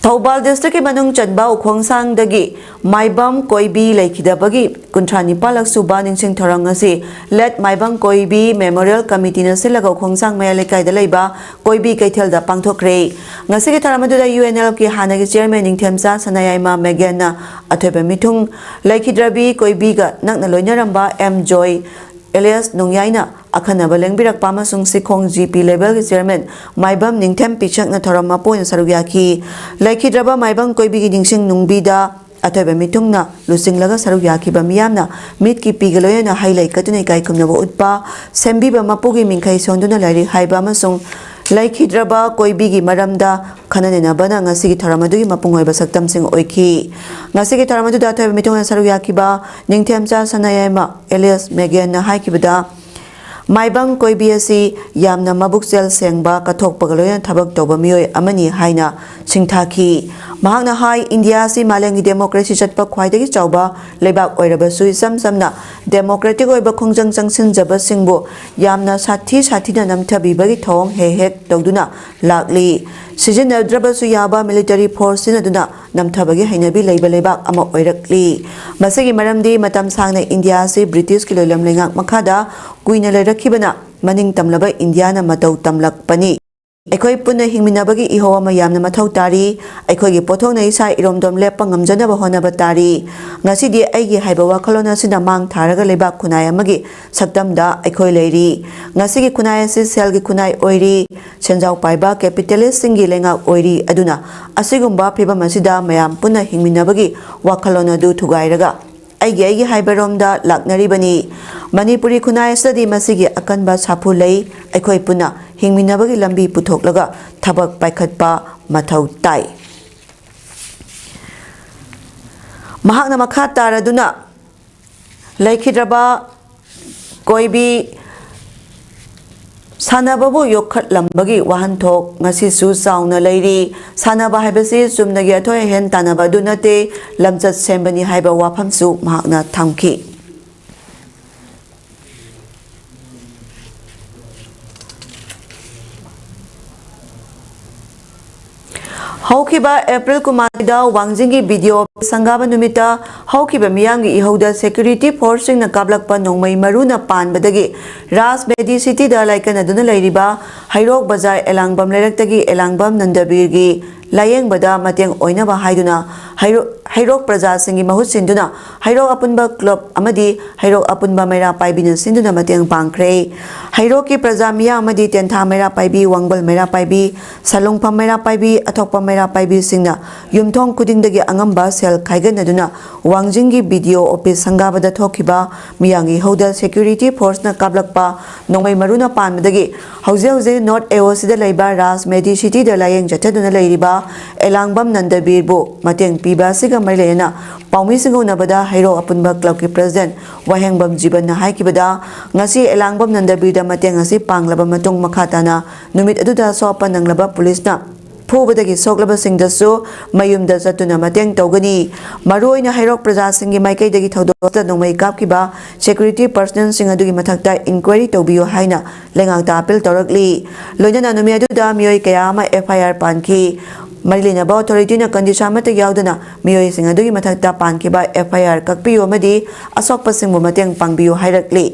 ꯊꯧꯕꯥꯜ districtꯀꯤ ꯃꯅꯨꯡ ꯆꯟꯕ ꯎꯈꯣꯡꯁꯥꯡꯗꯒꯤ ꯃꯥꯏꯕꯝ ꯀꯣꯏꯕꯤ ꯂꯩꯈꯤꯗꯕꯒꯤ ꯀꯨꯟꯊ꯭ꯔꯥ ꯅꯤꯄꯥꯜꯂꯛ ꯁꯨꯕ ꯅꯤꯡꯁꯤꯡ ꯊꯧꯔꯝ ꯉꯁꯤ ꯂꯦꯠ ꯃꯥꯏꯕꯝ ꯀꯣꯏꯕꯤ Memorial Committeeꯅ ꯁꯤꯜꯂꯒ ꯎꯈꯣꯡꯁꯥꯡ ꯃꯌꯥꯏ ꯂꯩꯀꯥꯏꯗ ꯂꯩꯕ ꯀꯣꯏꯕꯤ ꯀꯩꯊꯦꯜꯗ ꯄꯥꯡꯊꯣꯛꯈ꯭ꯔꯦ꯫ ꯉꯁꯤꯒꯤ ꯊꯧꯔꯝ ꯑꯗꯨꯗ U N L Fꯀꯤ ꯍꯥꯟꯅꯒꯤ chairman ꯅꯤꯡꯊꯦꯝꯆꯥ ꯁꯅꯥꯌꯥꯏꯃ ꯃꯦꯒꯦꯟꯅ ꯑꯊꯣꯏꯕ ꯃꯤꯊꯨꯡ, ꯂꯩꯈꯤꯗ꯭ꯔꯕꯤ ꯀꯣꯏꯕꯤꯒ ꯅꯛꯅ ꯂꯣꯏꯅꯔꯝꯕ ꯑꯦꯝ ꯖꯣꯏ, ꯑꯦꯂꯤꯌꯥꯁ ꯅꯣꯡꯌꯥꯏꯅ ꯑꯈꯟꯅꯕ ꯂꯦꯡꯕꯤꯔꯛꯄ ꯑꯃꯁꯨꯡ ꯁꯤꯈꯣꯡ G P levelꯒꯤ chairman ꯃꯥꯏꯕꯝ ꯅꯤꯡꯊꯦꯝ ꯄꯤꯁꯛꯅ ꯊꯧꯔꯝ ꯃꯄꯨ ꯑꯣꯏꯅ ꯁꯔꯨꯛ ꯌꯥꯈꯤ꯫ ꯂꯩꯈꯤꯗ꯭ꯔꯕ ꯃꯥꯏꯕꯝ ꯀꯣꯏꯕꯤꯒꯤ ꯅꯤꯡꯁꯤꯡ ꯅꯨꯡꯕꯤꯗ ꯑꯊꯣꯏꯕ ꯃꯤꯊꯨꯡꯅ ꯂꯨꯆꯤꯡꯂꯒ ꯁꯔꯨꯛ ꯌꯥꯈꯤꯕ ꯃꯤꯌꯥꯝꯅ ꯃꯤꯠꯀꯤ ꯄꯤꯒ ꯂꯣꯏꯅꯅ ꯍꯩ ꯂꯩ ꯀꯠꯇꯨꯅ ꯏꯀꯥꯏ ꯈꯨꯝꯅꯕ ꯎꯠꯄ, ꯁꯦꯝꯕꯤꯕ ꯃꯄꯨꯒꯤ ꯃꯤꯡꯈꯩ ꯁꯣꯟꯗꯨꯅ ꯂꯥꯏꯔꯤꯛ ꯍꯥꯏꯕ ꯑꯃꯁꯨꯡ ꯂꯩꯈꯤꯗ꯭ꯔꯕ ꯀꯣꯏꯕꯤꯒꯤ ꯃꯔꯝꯗ ꯈꯟꯅ ꯅꯩꯅꯕꯅ ꯉꯁꯤꯒꯤ ꯊꯧꯔꯝ ꯑꯗꯨꯒꯤ ꯃꯄꯨꯡ ꯑꯣꯏꯕ ꯁꯛꯇꯝꯁꯤꯡ ꯑꯣꯏꯈꯤ꯫ ꯉꯁꯤꯒꯤ ꯊꯧꯔꯝ ꯑꯗꯨꯗ ꯑꯊꯣꯏꯕ ꯃꯤꯊꯨꯡꯅ ꯁꯔꯨꯛ ꯌꯥꯈꯤꯕ ꯅꯤꯡꯊꯦꯝꯆꯥ ꯁꯅꯥꯌꯥꯏꯃ ꯑꯦꯂꯤꯌꯥꯁ ꯃꯦꯒꯦꯟꯅ ꯍꯥꯏꯈꯤꯕꯗ, ꯃꯥꯏꯕꯝ ꯀꯣꯏꯕꯤ ꯑꯁꯤ ꯌꯥꯝꯅ ꯃꯕꯨꯛꯆꯦꯜ ꯁꯦꯡꯕ, ꯀꯠꯊꯣꯛꯄꯒ ꯂꯣꯏꯅꯅ ꯊꯕꯛ ꯇꯧꯕ ꯃꯤꯑꯣꯏ ꯑꯃꯅꯤ ꯍꯥꯏꯅ ꯁꯤꯡꯊꯥꯈꯤ꯫ ꯃꯍꯥꯛꯅ ꯍꯥꯏ, ꯏꯟꯗꯤꯌꯥ ꯑꯁꯤ ꯃꯥꯂꯦꯝꯒꯤ ꯗꯦꯃꯣꯀ꯭ꯔꯦꯁꯤ ꯆꯠꯄ ꯈ꯭ꯋꯥꯏꯗꯒꯤ ꯆꯥꯎꯕ ꯂꯩꯕꯥꯛ ꯑꯣꯏꯔꯕꯁꯨ, ꯏꯆꯝ ꯆꯝꯅ ꯗꯦꯃꯣꯀ꯭ꯔꯦꯇꯤꯛ ꯑꯣꯏꯕ ꯈꯣꯡꯖꯪ ꯆꯪꯁꯤꯟꯖꯕꯁꯤꯡꯕꯨ ꯌꯥꯝꯅ ꯁꯥꯊꯤ ꯁꯥꯊꯤꯅ ꯅꯝꯊꯕꯤꯕꯒꯤ ꯊꯧꯑꯣꯡ ꯍꯦꯛ ꯍꯦꯛ ꯇꯧꯗꯨꯅ ꯂꯥꯛꯂꯤ꯫ ꯁꯤꯖꯤꯟꯅꯗ꯭ꯔꯕꯁꯨ ꯌꯥꯕ ꯃꯤꯂꯤꯇꯔꯤ ꯐꯣꯔꯁ ꯁꯤꯖꯤꯟꯅꯗꯨꯅ ꯅꯝꯊꯕꯒꯤ ꯍꯩꯅꯕꯤ ꯂꯩꯕ ꯂꯩꯕꯥꯛ ꯑꯃ ꯑꯣꯏꯔꯛꯂꯤ꯫ ꯃꯁꯤꯒꯤ ꯃꯔꯝꯗꯤ ꯃꯇꯝ ꯁꯥꯡꯅ ꯏꯟꯗꯤꯌꯥ ꯑꯁꯤ ꯕ꯭ꯔꯤꯇꯤꯁꯀꯤ ꯂꯣꯏꯂꯝ ꯂꯩꯉꯥꯛ ꯃꯈꯥꯗ ꯀꯨꯏꯅ ꯂꯩꯔꯛꯈꯤꯕꯅ ꯃꯅꯤꯡ ꯇꯝꯂꯕ ꯏꯟꯗꯤꯌꯥꯅ ꯃꯇꯧ ꯇꯝꯂꯛꯄꯅꯤ꯫ ꯑꯩꯈꯣꯏ ꯄꯨꯟꯅ ꯍꯤꯡꯃꯤꯟꯅꯕꯒꯤ ꯏꯍꯧ ꯑꯃ ꯌꯥꯝꯅ ꯃꯊꯧ ꯇꯥꯔꯤ꯫ ꯑꯩꯈꯣꯏꯒꯤ ꯄꯣꯠꯊꯣꯛꯅ ꯏꯁꯥ ꯏꯔꯣꯝꯗꯣꯝ ꯂꯦꯞꯄ ꯉꯝꯖꯅꯕ ꯍꯣꯠꯅꯕ ꯇꯥꯔꯤ꯫ ꯉꯁꯤꯗꯤ ꯑꯩꯒꯤ ꯍꯥꯏꯕ ꯋꯥꯈꯜꯂꯣꯟ ꯑꯁꯤꯅ ꯃꯥꯡ ꯊꯥꯔꯒ ꯂꯩꯕꯥꯛ ꯈꯨꯟꯅꯥꯏ ꯑꯃꯒꯤ ꯁꯛꯇꯝꯗ ꯑꯩꯈꯣꯏ ꯂꯩꯔꯤ꯫ ꯉꯁꯤꯒꯤ ꯈꯨꯟꯅꯥꯏ ꯑꯁꯤ ꯁꯦꯜꯒꯤ ꯈꯨꯟꯅꯥꯏ ꯑꯣꯏꯔꯤ꯫ ꯁꯦꯟꯖꯥꯎ ꯄꯥꯏꯕ ꯀꯦꯄꯤꯇꯦꯂꯤꯁꯁꯤꯡꯒꯤ ꯂꯩꯉꯥꯛ ꯑꯣꯏꯔꯤ꯫ ꯑꯗꯨꯅ ꯑꯁꯤꯒꯨꯝꯕ ꯐꯤꯕꯝ ꯑꯁꯤꯗ ꯃꯌꯥꯝ ꯄꯨꯟꯅ ꯍꯤꯡꯃꯤꯟꯅꯕꯒꯤ ꯋꯥꯈꯜꯂꯣꯟ ꯑꯗꯨ ꯊꯨꯒꯥꯏꯔꯒ ꯑꯩꯒꯤ ꯑꯩꯒꯤ ꯍꯥꯏꯕꯔꯣꯝꯗ ꯂꯥꯛꯅꯔꯤꯕꯅꯤ꯫ ꯃꯅꯤꯄꯨꯔꯤ ꯈꯨꯟꯅꯥꯏ ꯑꯁꯤꯗꯗꯤ ꯃꯁꯤꯒꯤ ꯑꯀꯟꯕ ꯁꯥꯐꯨ ꯂꯩ꯫ ꯑꯩꯈꯣꯏ ꯄꯨꯟꯅ ꯍꯤꯡꯃꯤꯟꯅꯕꯒꯤ ꯂꯝꯕꯤ ꯄꯨꯊꯣꯛꯂꯒ ꯊꯕꯛ ꯄꯥꯏꯈꯠꯄ ꯃꯊꯧ ꯇꯥꯏ꯫ ꯃꯍꯥꯛꯅ ꯃꯈꯥ ꯇꯥꯔꯗꯨꯅ, ꯂꯩꯈꯤꯗ꯭ꯔꯕ ꯀꯣꯏꯕꯤ ꯁꯥꯟꯅꯕꯕꯨ ꯌꯣꯛꯈꯠꯂꯝꯕꯒꯤ ꯋꯥꯍꯟꯊꯣꯛ ꯉꯁꯤꯁꯨ ꯆꯥꯎꯅ ꯂꯩꯔꯤ꯫ ꯁꯥꯟꯅꯕ ꯍꯥꯏꯕꯁꯤ ꯆꯨꯝꯅꯒꯤ ꯑꯊꯣꯏ ꯑꯍꯦꯟ ꯇꯥꯟꯅꯕ ꯑꯗꯨ ꯅꯠꯇꯦ, ꯂꯝꯆꯠ ꯁꯦꯝꯕꯅꯤ ꯍꯥꯏꯕ ꯋꯥꯐꯝꯁꯨ ꯃꯍꯥꯛꯅ ꯊꯝꯈꯤ꯫ ꯍꯧꯈꯤꯕ ꯑꯦꯄ꯭ꯔꯤꯜ ꯀꯨꯟꯃꯥꯊꯣꯏꯗ ꯋꯥꯡꯖꯤꯡꯒꯤ ꯕꯤ ꯗꯤ ꯑꯣ ꯁꯪꯒꯥꯕ ꯅꯨꯃꯤꯠꯇ ꯍꯧꯈꯤꯕ ꯃꯤꯌꯥꯝꯒꯤ ꯏꯍꯧꯗ ꯁꯦꯀ꯭ꯌꯨꯔꯤꯇꯤ ꯐꯣꯔꯁꯁꯤꯡꯅ ꯀꯥꯞꯂꯛꯄ ꯅꯣꯡꯃꯩ ꯃꯔꯨꯅ ꯄꯥꯟꯕꯗꯒꯤ ꯔꯥꯖ ꯃꯦꯗꯤ ꯁꯤꯇꯤꯗ ꯂꯥꯏꯀꯠꯅꯗꯨꯅ ꯂꯩꯔꯤꯕ ꯍꯩꯔꯣꯛ ꯕꯖꯥꯔ ꯑꯦꯂꯥꯡꯕꯝ ꯂꯩꯔꯛꯇꯒꯤ ꯑꯦꯂꯥꯡꯕꯝ ꯅꯟꯗꯕꯤꯔꯒꯤ ꯂꯥꯌꯦꯡꯕꯗ ꯃꯇꯦꯡ ꯑꯣꯏꯅꯕ ꯍꯥꯏꯗꯨꯅ ꯍꯩꯔꯣ-, ꯍꯩꯔꯣꯛ ꯄ꯭ꯔꯖꯥꯁꯤꯡꯒꯤ ꯃꯍꯨꯠ ꯁꯤꯟꯗꯨꯅ ꯍꯩꯔꯣꯛ ꯑꯄꯨꯟꯕ ꯀ꯭ꯂꯕ ꯑꯃꯗꯤ ꯍꯩꯔꯣꯛ ꯑꯄꯨꯟꯕ ꯃꯩꯔꯥ ꯄꯥꯏꯕꯤꯅ ꯁꯤꯟꯗꯨꯅ ꯃꯇꯦꯡ ꯄꯥꯡꯈ꯭ꯔꯦ꯫ ꯍꯩꯔꯣꯛꯀꯤ ꯄ꯭ꯔꯖꯥ ꯃꯤꯌꯥꯝ ꯑꯃꯗꯤ ꯇꯦꯟꯊꯥ ꯃꯩꯔꯥ ꯄꯥꯏꯕꯤ, ꯋꯥꯡꯕꯜ ꯃꯩꯔꯥ ꯄꯥꯏꯕꯤ, ꯁꯂꯨꯡꯐꯝ ꯃꯩꯔꯥ ꯄꯥꯏꯕꯤ, ꯑꯊꯣꯛꯄ ꯃꯩꯔꯥ ꯄꯥꯏꯕꯤꯁꯤꯡꯅ ꯌꯨꯝꯊꯣꯡ ꯈꯨꯗꯤꯡꯗꯒꯤ ꯑꯉꯝꯕ ꯁꯦꯜ ꯈꯥꯏꯒꯠꯅꯗꯨꯅ ꯋꯥꯡꯖꯤꯡꯒꯤ ꯕꯤ ꯗꯤ ꯑꯣ ꯑꯣꯐꯤꯁ ꯁꯪꯒꯥꯕꯗ ꯊꯣꯛꯈꯤꯕ ꯃꯤꯌꯥꯝꯒꯤ ꯏꯍꯧꯗ ꯁꯦꯀ꯭ꯌꯨꯔꯤꯇꯤ ꯐꯣꯔꯁꯅ ꯀꯥꯞꯂꯛꯄ ꯅꯣꯡꯃꯩ ꯃꯔꯨꯅ ꯄꯥꯟꯕꯗꯒꯤ ꯍꯧꯖꯤꯛ ꯍꯧꯖꯤꯛ ꯅꯣꯔꯠ ꯑꯦ ꯑꯣ ꯁꯤꯗ ꯂꯩꯕ ꯔꯥꯖ ꯃꯦꯗꯤ ꯁꯤꯇꯤꯗ ꯂꯥꯌꯦꯡ ꯆꯠꯊꯗꯨꯅ ꯂꯩꯔꯤꯕ ꯑꯦꯂꯥꯡꯕꯝ ꯅꯟꯗꯕꯤꯔꯕꯨ ꯃꯇꯦꯡ ꯄꯤꯕ ꯑꯁꯤꯒ ꯃꯔꯤ ꯂꯩꯅꯅ ꯄꯥꯎꯃꯤꯁꯤꯡꯒ ꯎꯅꯕꯗ ꯍꯩꯔꯣꯛ ꯑꯄꯨꯟꯕ clubꯀꯤ president ꯋꯥꯍꯦꯡꯕꯝ ꯖꯤꯕꯟꯅ ꯍꯥꯏꯈꯤꯕꯗ, ꯉꯁꯤ ꯑꯦꯂꯥꯡꯕꯝ ꯅꯟꯗꯕꯤꯔꯗ ꯃꯇꯦꯡ ꯑꯁꯤ ꯄꯥꯡꯂꯕ ꯃꯇꯨꯡ, ꯃꯈꯥ ꯇꯥꯅ ꯅꯨꯃꯤꯠ ꯑꯗꯨꯗ ꯑꯁꯣꯛ ꯑꯄꯟ ꯅꯪꯂꯕ ꯄꯨꯂꯤꯁꯅ ꯐꯨꯕꯗꯒꯤ ꯁꯣꯛꯂꯕꯁꯤꯡꯗꯁꯨ ꯃꯌꯨꯝꯗ ꯆꯠꯇꯨꯅ ꯃꯇꯦꯡ ꯇꯧꯒꯅꯤ꯫ ꯃꯔꯨꯑꯣꯏꯅ ꯍꯩꯔꯣꯛ ꯄ꯭ꯔꯖꯥꯁꯤꯡꯒꯤ ꯃꯥꯏꯀꯩꯗꯒꯤ ꯊꯧꯗꯣꯛ ꯑꯁꯤꯗ ꯅꯣꯡꯃꯩ ꯀꯥꯞꯈꯤꯕ security personnelꯁꯤꯡ ꯑꯗꯨꯒꯤ ꯃꯊꯛꯇ inquiry ꯇꯧꯕꯤꯌꯨ ꯍꯥꯏꯅ ꯂꯩꯉꯥꯛꯇ appeal ꯇꯧꯔꯛꯂꯤ꯫ ꯂꯣꯏꯅꯅ ꯅꯨꯃꯤꯠ ꯑꯗꯨꯗ ꯃꯤꯑꯣꯏ ꯀꯌꯥ ꯑꯃ F I R ꯄꯥꯟꯈꯤ꯫ ꯃꯔꯤ ꯂꯩꯅꯕ authorityꯅ condition ꯑꯃꯠꯇ ꯌꯥꯎꯗꯅ ꯃꯤꯑꯣꯏꯁꯤꯡ ꯑꯗꯨꯒꯤ ꯃꯊꯛꯇ ꯄꯥꯟꯈꯤꯕ F I R ꯀꯛꯄꯤꯌꯨ ꯑꯃꯗꯤ ꯑꯁꯣꯛꯄꯁꯤꯡꯕꯨ ꯃꯇꯦꯡ ꯄꯥꯡꯕꯤꯌꯨ ꯍꯥꯏꯔꯛꯂꯤ꯫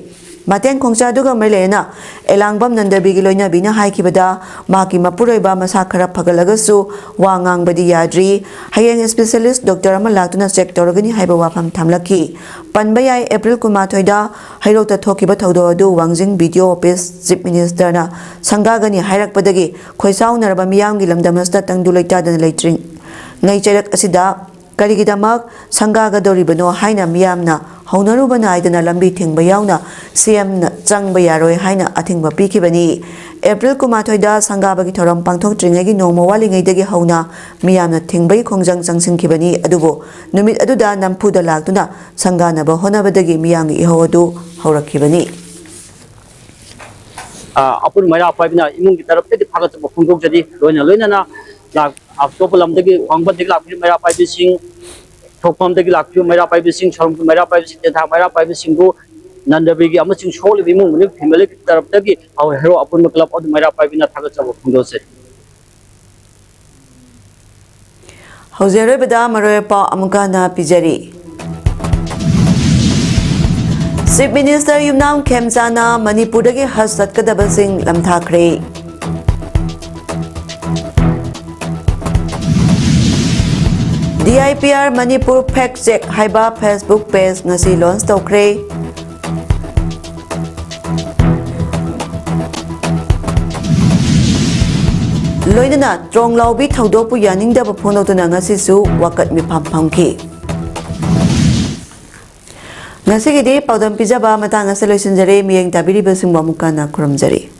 ꯃꯇꯦꯡ ꯈꯣꯡꯆꯠ ꯑꯗꯨꯒ ꯃꯔꯤ ꯂꯩꯅꯅ ꯑꯦꯂꯥꯡꯕꯝ ꯅꯟꯗꯕꯤꯒꯤ ꯂꯣꯏꯅꯕꯤꯅ ꯍꯥꯏꯈꯤꯕꯗ, ꯃꯍꯥꯛꯀꯤ ꯃꯄꯨꯔꯣꯏꯕ ꯃꯁꯥ ꯈꯔ ꯐꯒꯠꯂꯒꯁꯨ ꯋꯥ ꯉꯥꯡꯕꯗꯤ ꯌꯥꯗ꯭ꯔꯤ꯫ ꯍꯌꯦꯡ specialist doctor ꯑꯃ ꯂꯥꯛꯇꯨꯅ check ꯇꯧꯔꯒꯅꯤ ꯍꯥꯏꯕ ꯋꯥꯐꯝ ꯊꯝꯂꯛꯈꯤ꯫ ꯄꯟꯕ ꯌꯥꯏ, April ꯀꯨꯟꯃꯥꯊꯣꯏꯗ ꯍꯩꯔꯣꯛꯇ ꯊꯣꯛꯈꯤꯕ ꯊꯧꯗꯣꯛ ꯑꯗꯨ ꯋꯥꯡꯖꯤꯡ B D O office Chief Ministerꯅ ꯁꯪꯒꯥꯒꯅꯤ ꯍꯥꯏꯔꯛꯄꯗꯒꯤ ꯈꯣꯏꯁꯥꯎꯅꯔꯕ ꯃꯤꯌꯥꯝꯒꯤ ꯂꯝꯗꯝ ꯑꯁꯤꯗ ꯇꯪꯗꯨ ꯂꯩꯇꯥꯗꯅ ꯂꯩꯇ꯭ꯔꯤꯉꯩ ꯆꯩꯔꯛ ꯑꯁꯤꯗ ꯀꯔꯤꯒꯤꯗꯃꯛ ꯁꯪꯒꯥꯒꯗꯧꯔꯤꯕꯅꯣ ꯍꯥꯏꯅ ꯃꯤꯌꯥꯝꯅ ꯍꯧꯅꯔꯨꯕ ꯅꯥꯏꯗꯅ ꯂꯝꯕꯤ ꯊꯤꯡꯕ ꯌꯥꯎꯅ CMꯅ ꯆꯪꯕ ꯌꯥꯔꯣꯏ ꯍꯥꯏꯅ ꯑꯊꯤꯡꯕ ꯄꯤꯈꯤꯕꯅꯤ꯫ April ꯀꯨꯟꯃꯥꯊꯣꯏꯗ ꯁꯪꯒꯥꯕꯒꯤ ꯊꯧꯔꯝ ꯄꯥꯡꯊꯣꯛꯇ꯭ꯔꯤꯉꯩꯒꯤ ꯅꯣꯡꯃ ꯋꯥꯠꯂꯤꯉꯩꯗꯒꯤ ꯍꯧꯅ ꯃꯤꯌꯥꯝꯅ ꯊꯤꯡꯕꯒꯤ ꯈꯣꯡꯖꯪ ꯆꯪꯁꯤꯟꯈꯤꯕꯅꯤ꯫ ꯑꯗꯨꯕꯨ ꯅꯨꯃꯤꯠ ꯑꯗꯨꯗ ꯅꯝꯐꯨꯗ ꯂꯥꯛꯇꯨꯅ ꯁꯪꯒꯥꯅꯕ ꯍꯣꯠꯅꯕꯗꯒꯤ ꯃꯤꯌꯥꯝꯒꯤ ꯏꯍꯧ ꯑꯗꯨ ꯍꯧꯔꯛꯈꯤꯕꯅꯤ꯫ ꯑ, ꯑꯄꯨꯟ ꯃꯩꯔꯥ ꯄꯥꯏꯕꯅ ꯏꯃꯨꯡꯒꯤ ꯇꯔꯞꯇꯒꯤ ꯊꯥꯒꯠꯆꯕ ꯐꯣꯡꯗꯣꯛꯆꯔꯤ꯫ ꯂꯣꯏꯅ ꯂꯣꯏꯅꯅ ꯂꯥꯛ-, ꯑꯇꯣꯞꯄ ꯂꯝꯗꯒꯤ, ꯋꯥꯡꯕꯟꯗꯒꯤ ꯂꯥꯛꯄꯤꯕ ꯃꯩꯔꯥ ꯄꯥꯏꯕꯤꯁꯤꯡ, ꯊꯣꯛꯐꯝꯗꯒꯤ ꯂꯥꯛꯄꯤꯕ ꯃꯩꯔꯥ ꯄꯥꯏꯕꯤꯁꯤꯡ, ꯁꯣꯔꯨꯝꯒꯤ ꯃꯩꯔꯥ ꯄꯥꯏꯕꯤꯁꯤꯡ, ꯇꯦꯟꯊꯥ ꯃꯩꯔꯥ ꯄꯥꯏꯕꯤꯁꯤꯡꯕꯨ ꯅꯟꯗꯕꯤꯒꯤ ꯑꯃꯁꯨꯡ ꯁꯣꯛꯂꯤꯕ ꯏꯃꯨꯡ ꯃꯅꯨꯡ family ꯇꯔꯞꯇꯒꯤ ꯍꯩꯔꯣꯛ ꯑꯄꯨꯟꯕ club ꯑꯗꯨ ꯃꯩꯔꯥ ꯄꯥꯏꯕꯤꯅ ꯊꯥꯒꯠꯆꯕ ꯐꯣꯡꯗꯣꯛꯆꯔꯤ꯫ ꯍꯧꯖꯤꯛ ꯑꯔꯣꯏꯕꯗ ꯃꯔꯨꯑꯣꯏꯕ ꯄꯥꯎ ꯑꯃꯨꯛꯀ ꯍꯟꯅ ꯄꯤꯖꯔꯤ꯫ Chief Minister ꯌꯨꯝꯅꯥꯝ ꯈꯦꯝꯆꯥꯅ ꯃꯅꯤꯄꯨꯔꯗꯒꯤ ꯍꯖ ꯆꯠꯀꯗꯕꯁꯤꯡ ꯂꯝꯊꯥꯈ꯭ꯔꯦ꯫ D I P R Manipur Fact Check ꯍꯥꯏꯕ Facebook page ꯉꯁꯤ launch ꯇꯧꯈ꯭ꯔꯦ꯫ ꯂꯣꯏꯅꯅ ꯇ꯭ꯔꯣꯡꯂꯥꯎꯕꯤ ꯊꯧꯗꯣꯛꯄꯨ ꯌꯥꯅꯤꯡꯗꯕ ꯐꯣꯡꯗꯣꯛꯇꯨꯅ ꯉꯁꯤꯁꯨ ꯋꯥꯀꯠ ꯃꯤꯐꯝ ꯐꯝꯈꯤ꯫ ꯉꯁꯤꯒꯤꯗꯤ ꯄꯥꯎꯗꯝ ꯄꯤꯖꯕ ꯃꯇꯥꯡ ꯑꯁꯤꯗ ꯂꯣꯏꯁꯤꯟꯖꯔꯦ꯫ ꯃꯤꯠꯌꯦꯡ ꯇꯥꯕꯤꯔꯤꯕꯁꯤꯡꯕꯨ ꯑꯃꯨꯛꯀ ꯍꯟꯅ ꯈꯨꯔꯨꯝꯖꯔꯤ꯫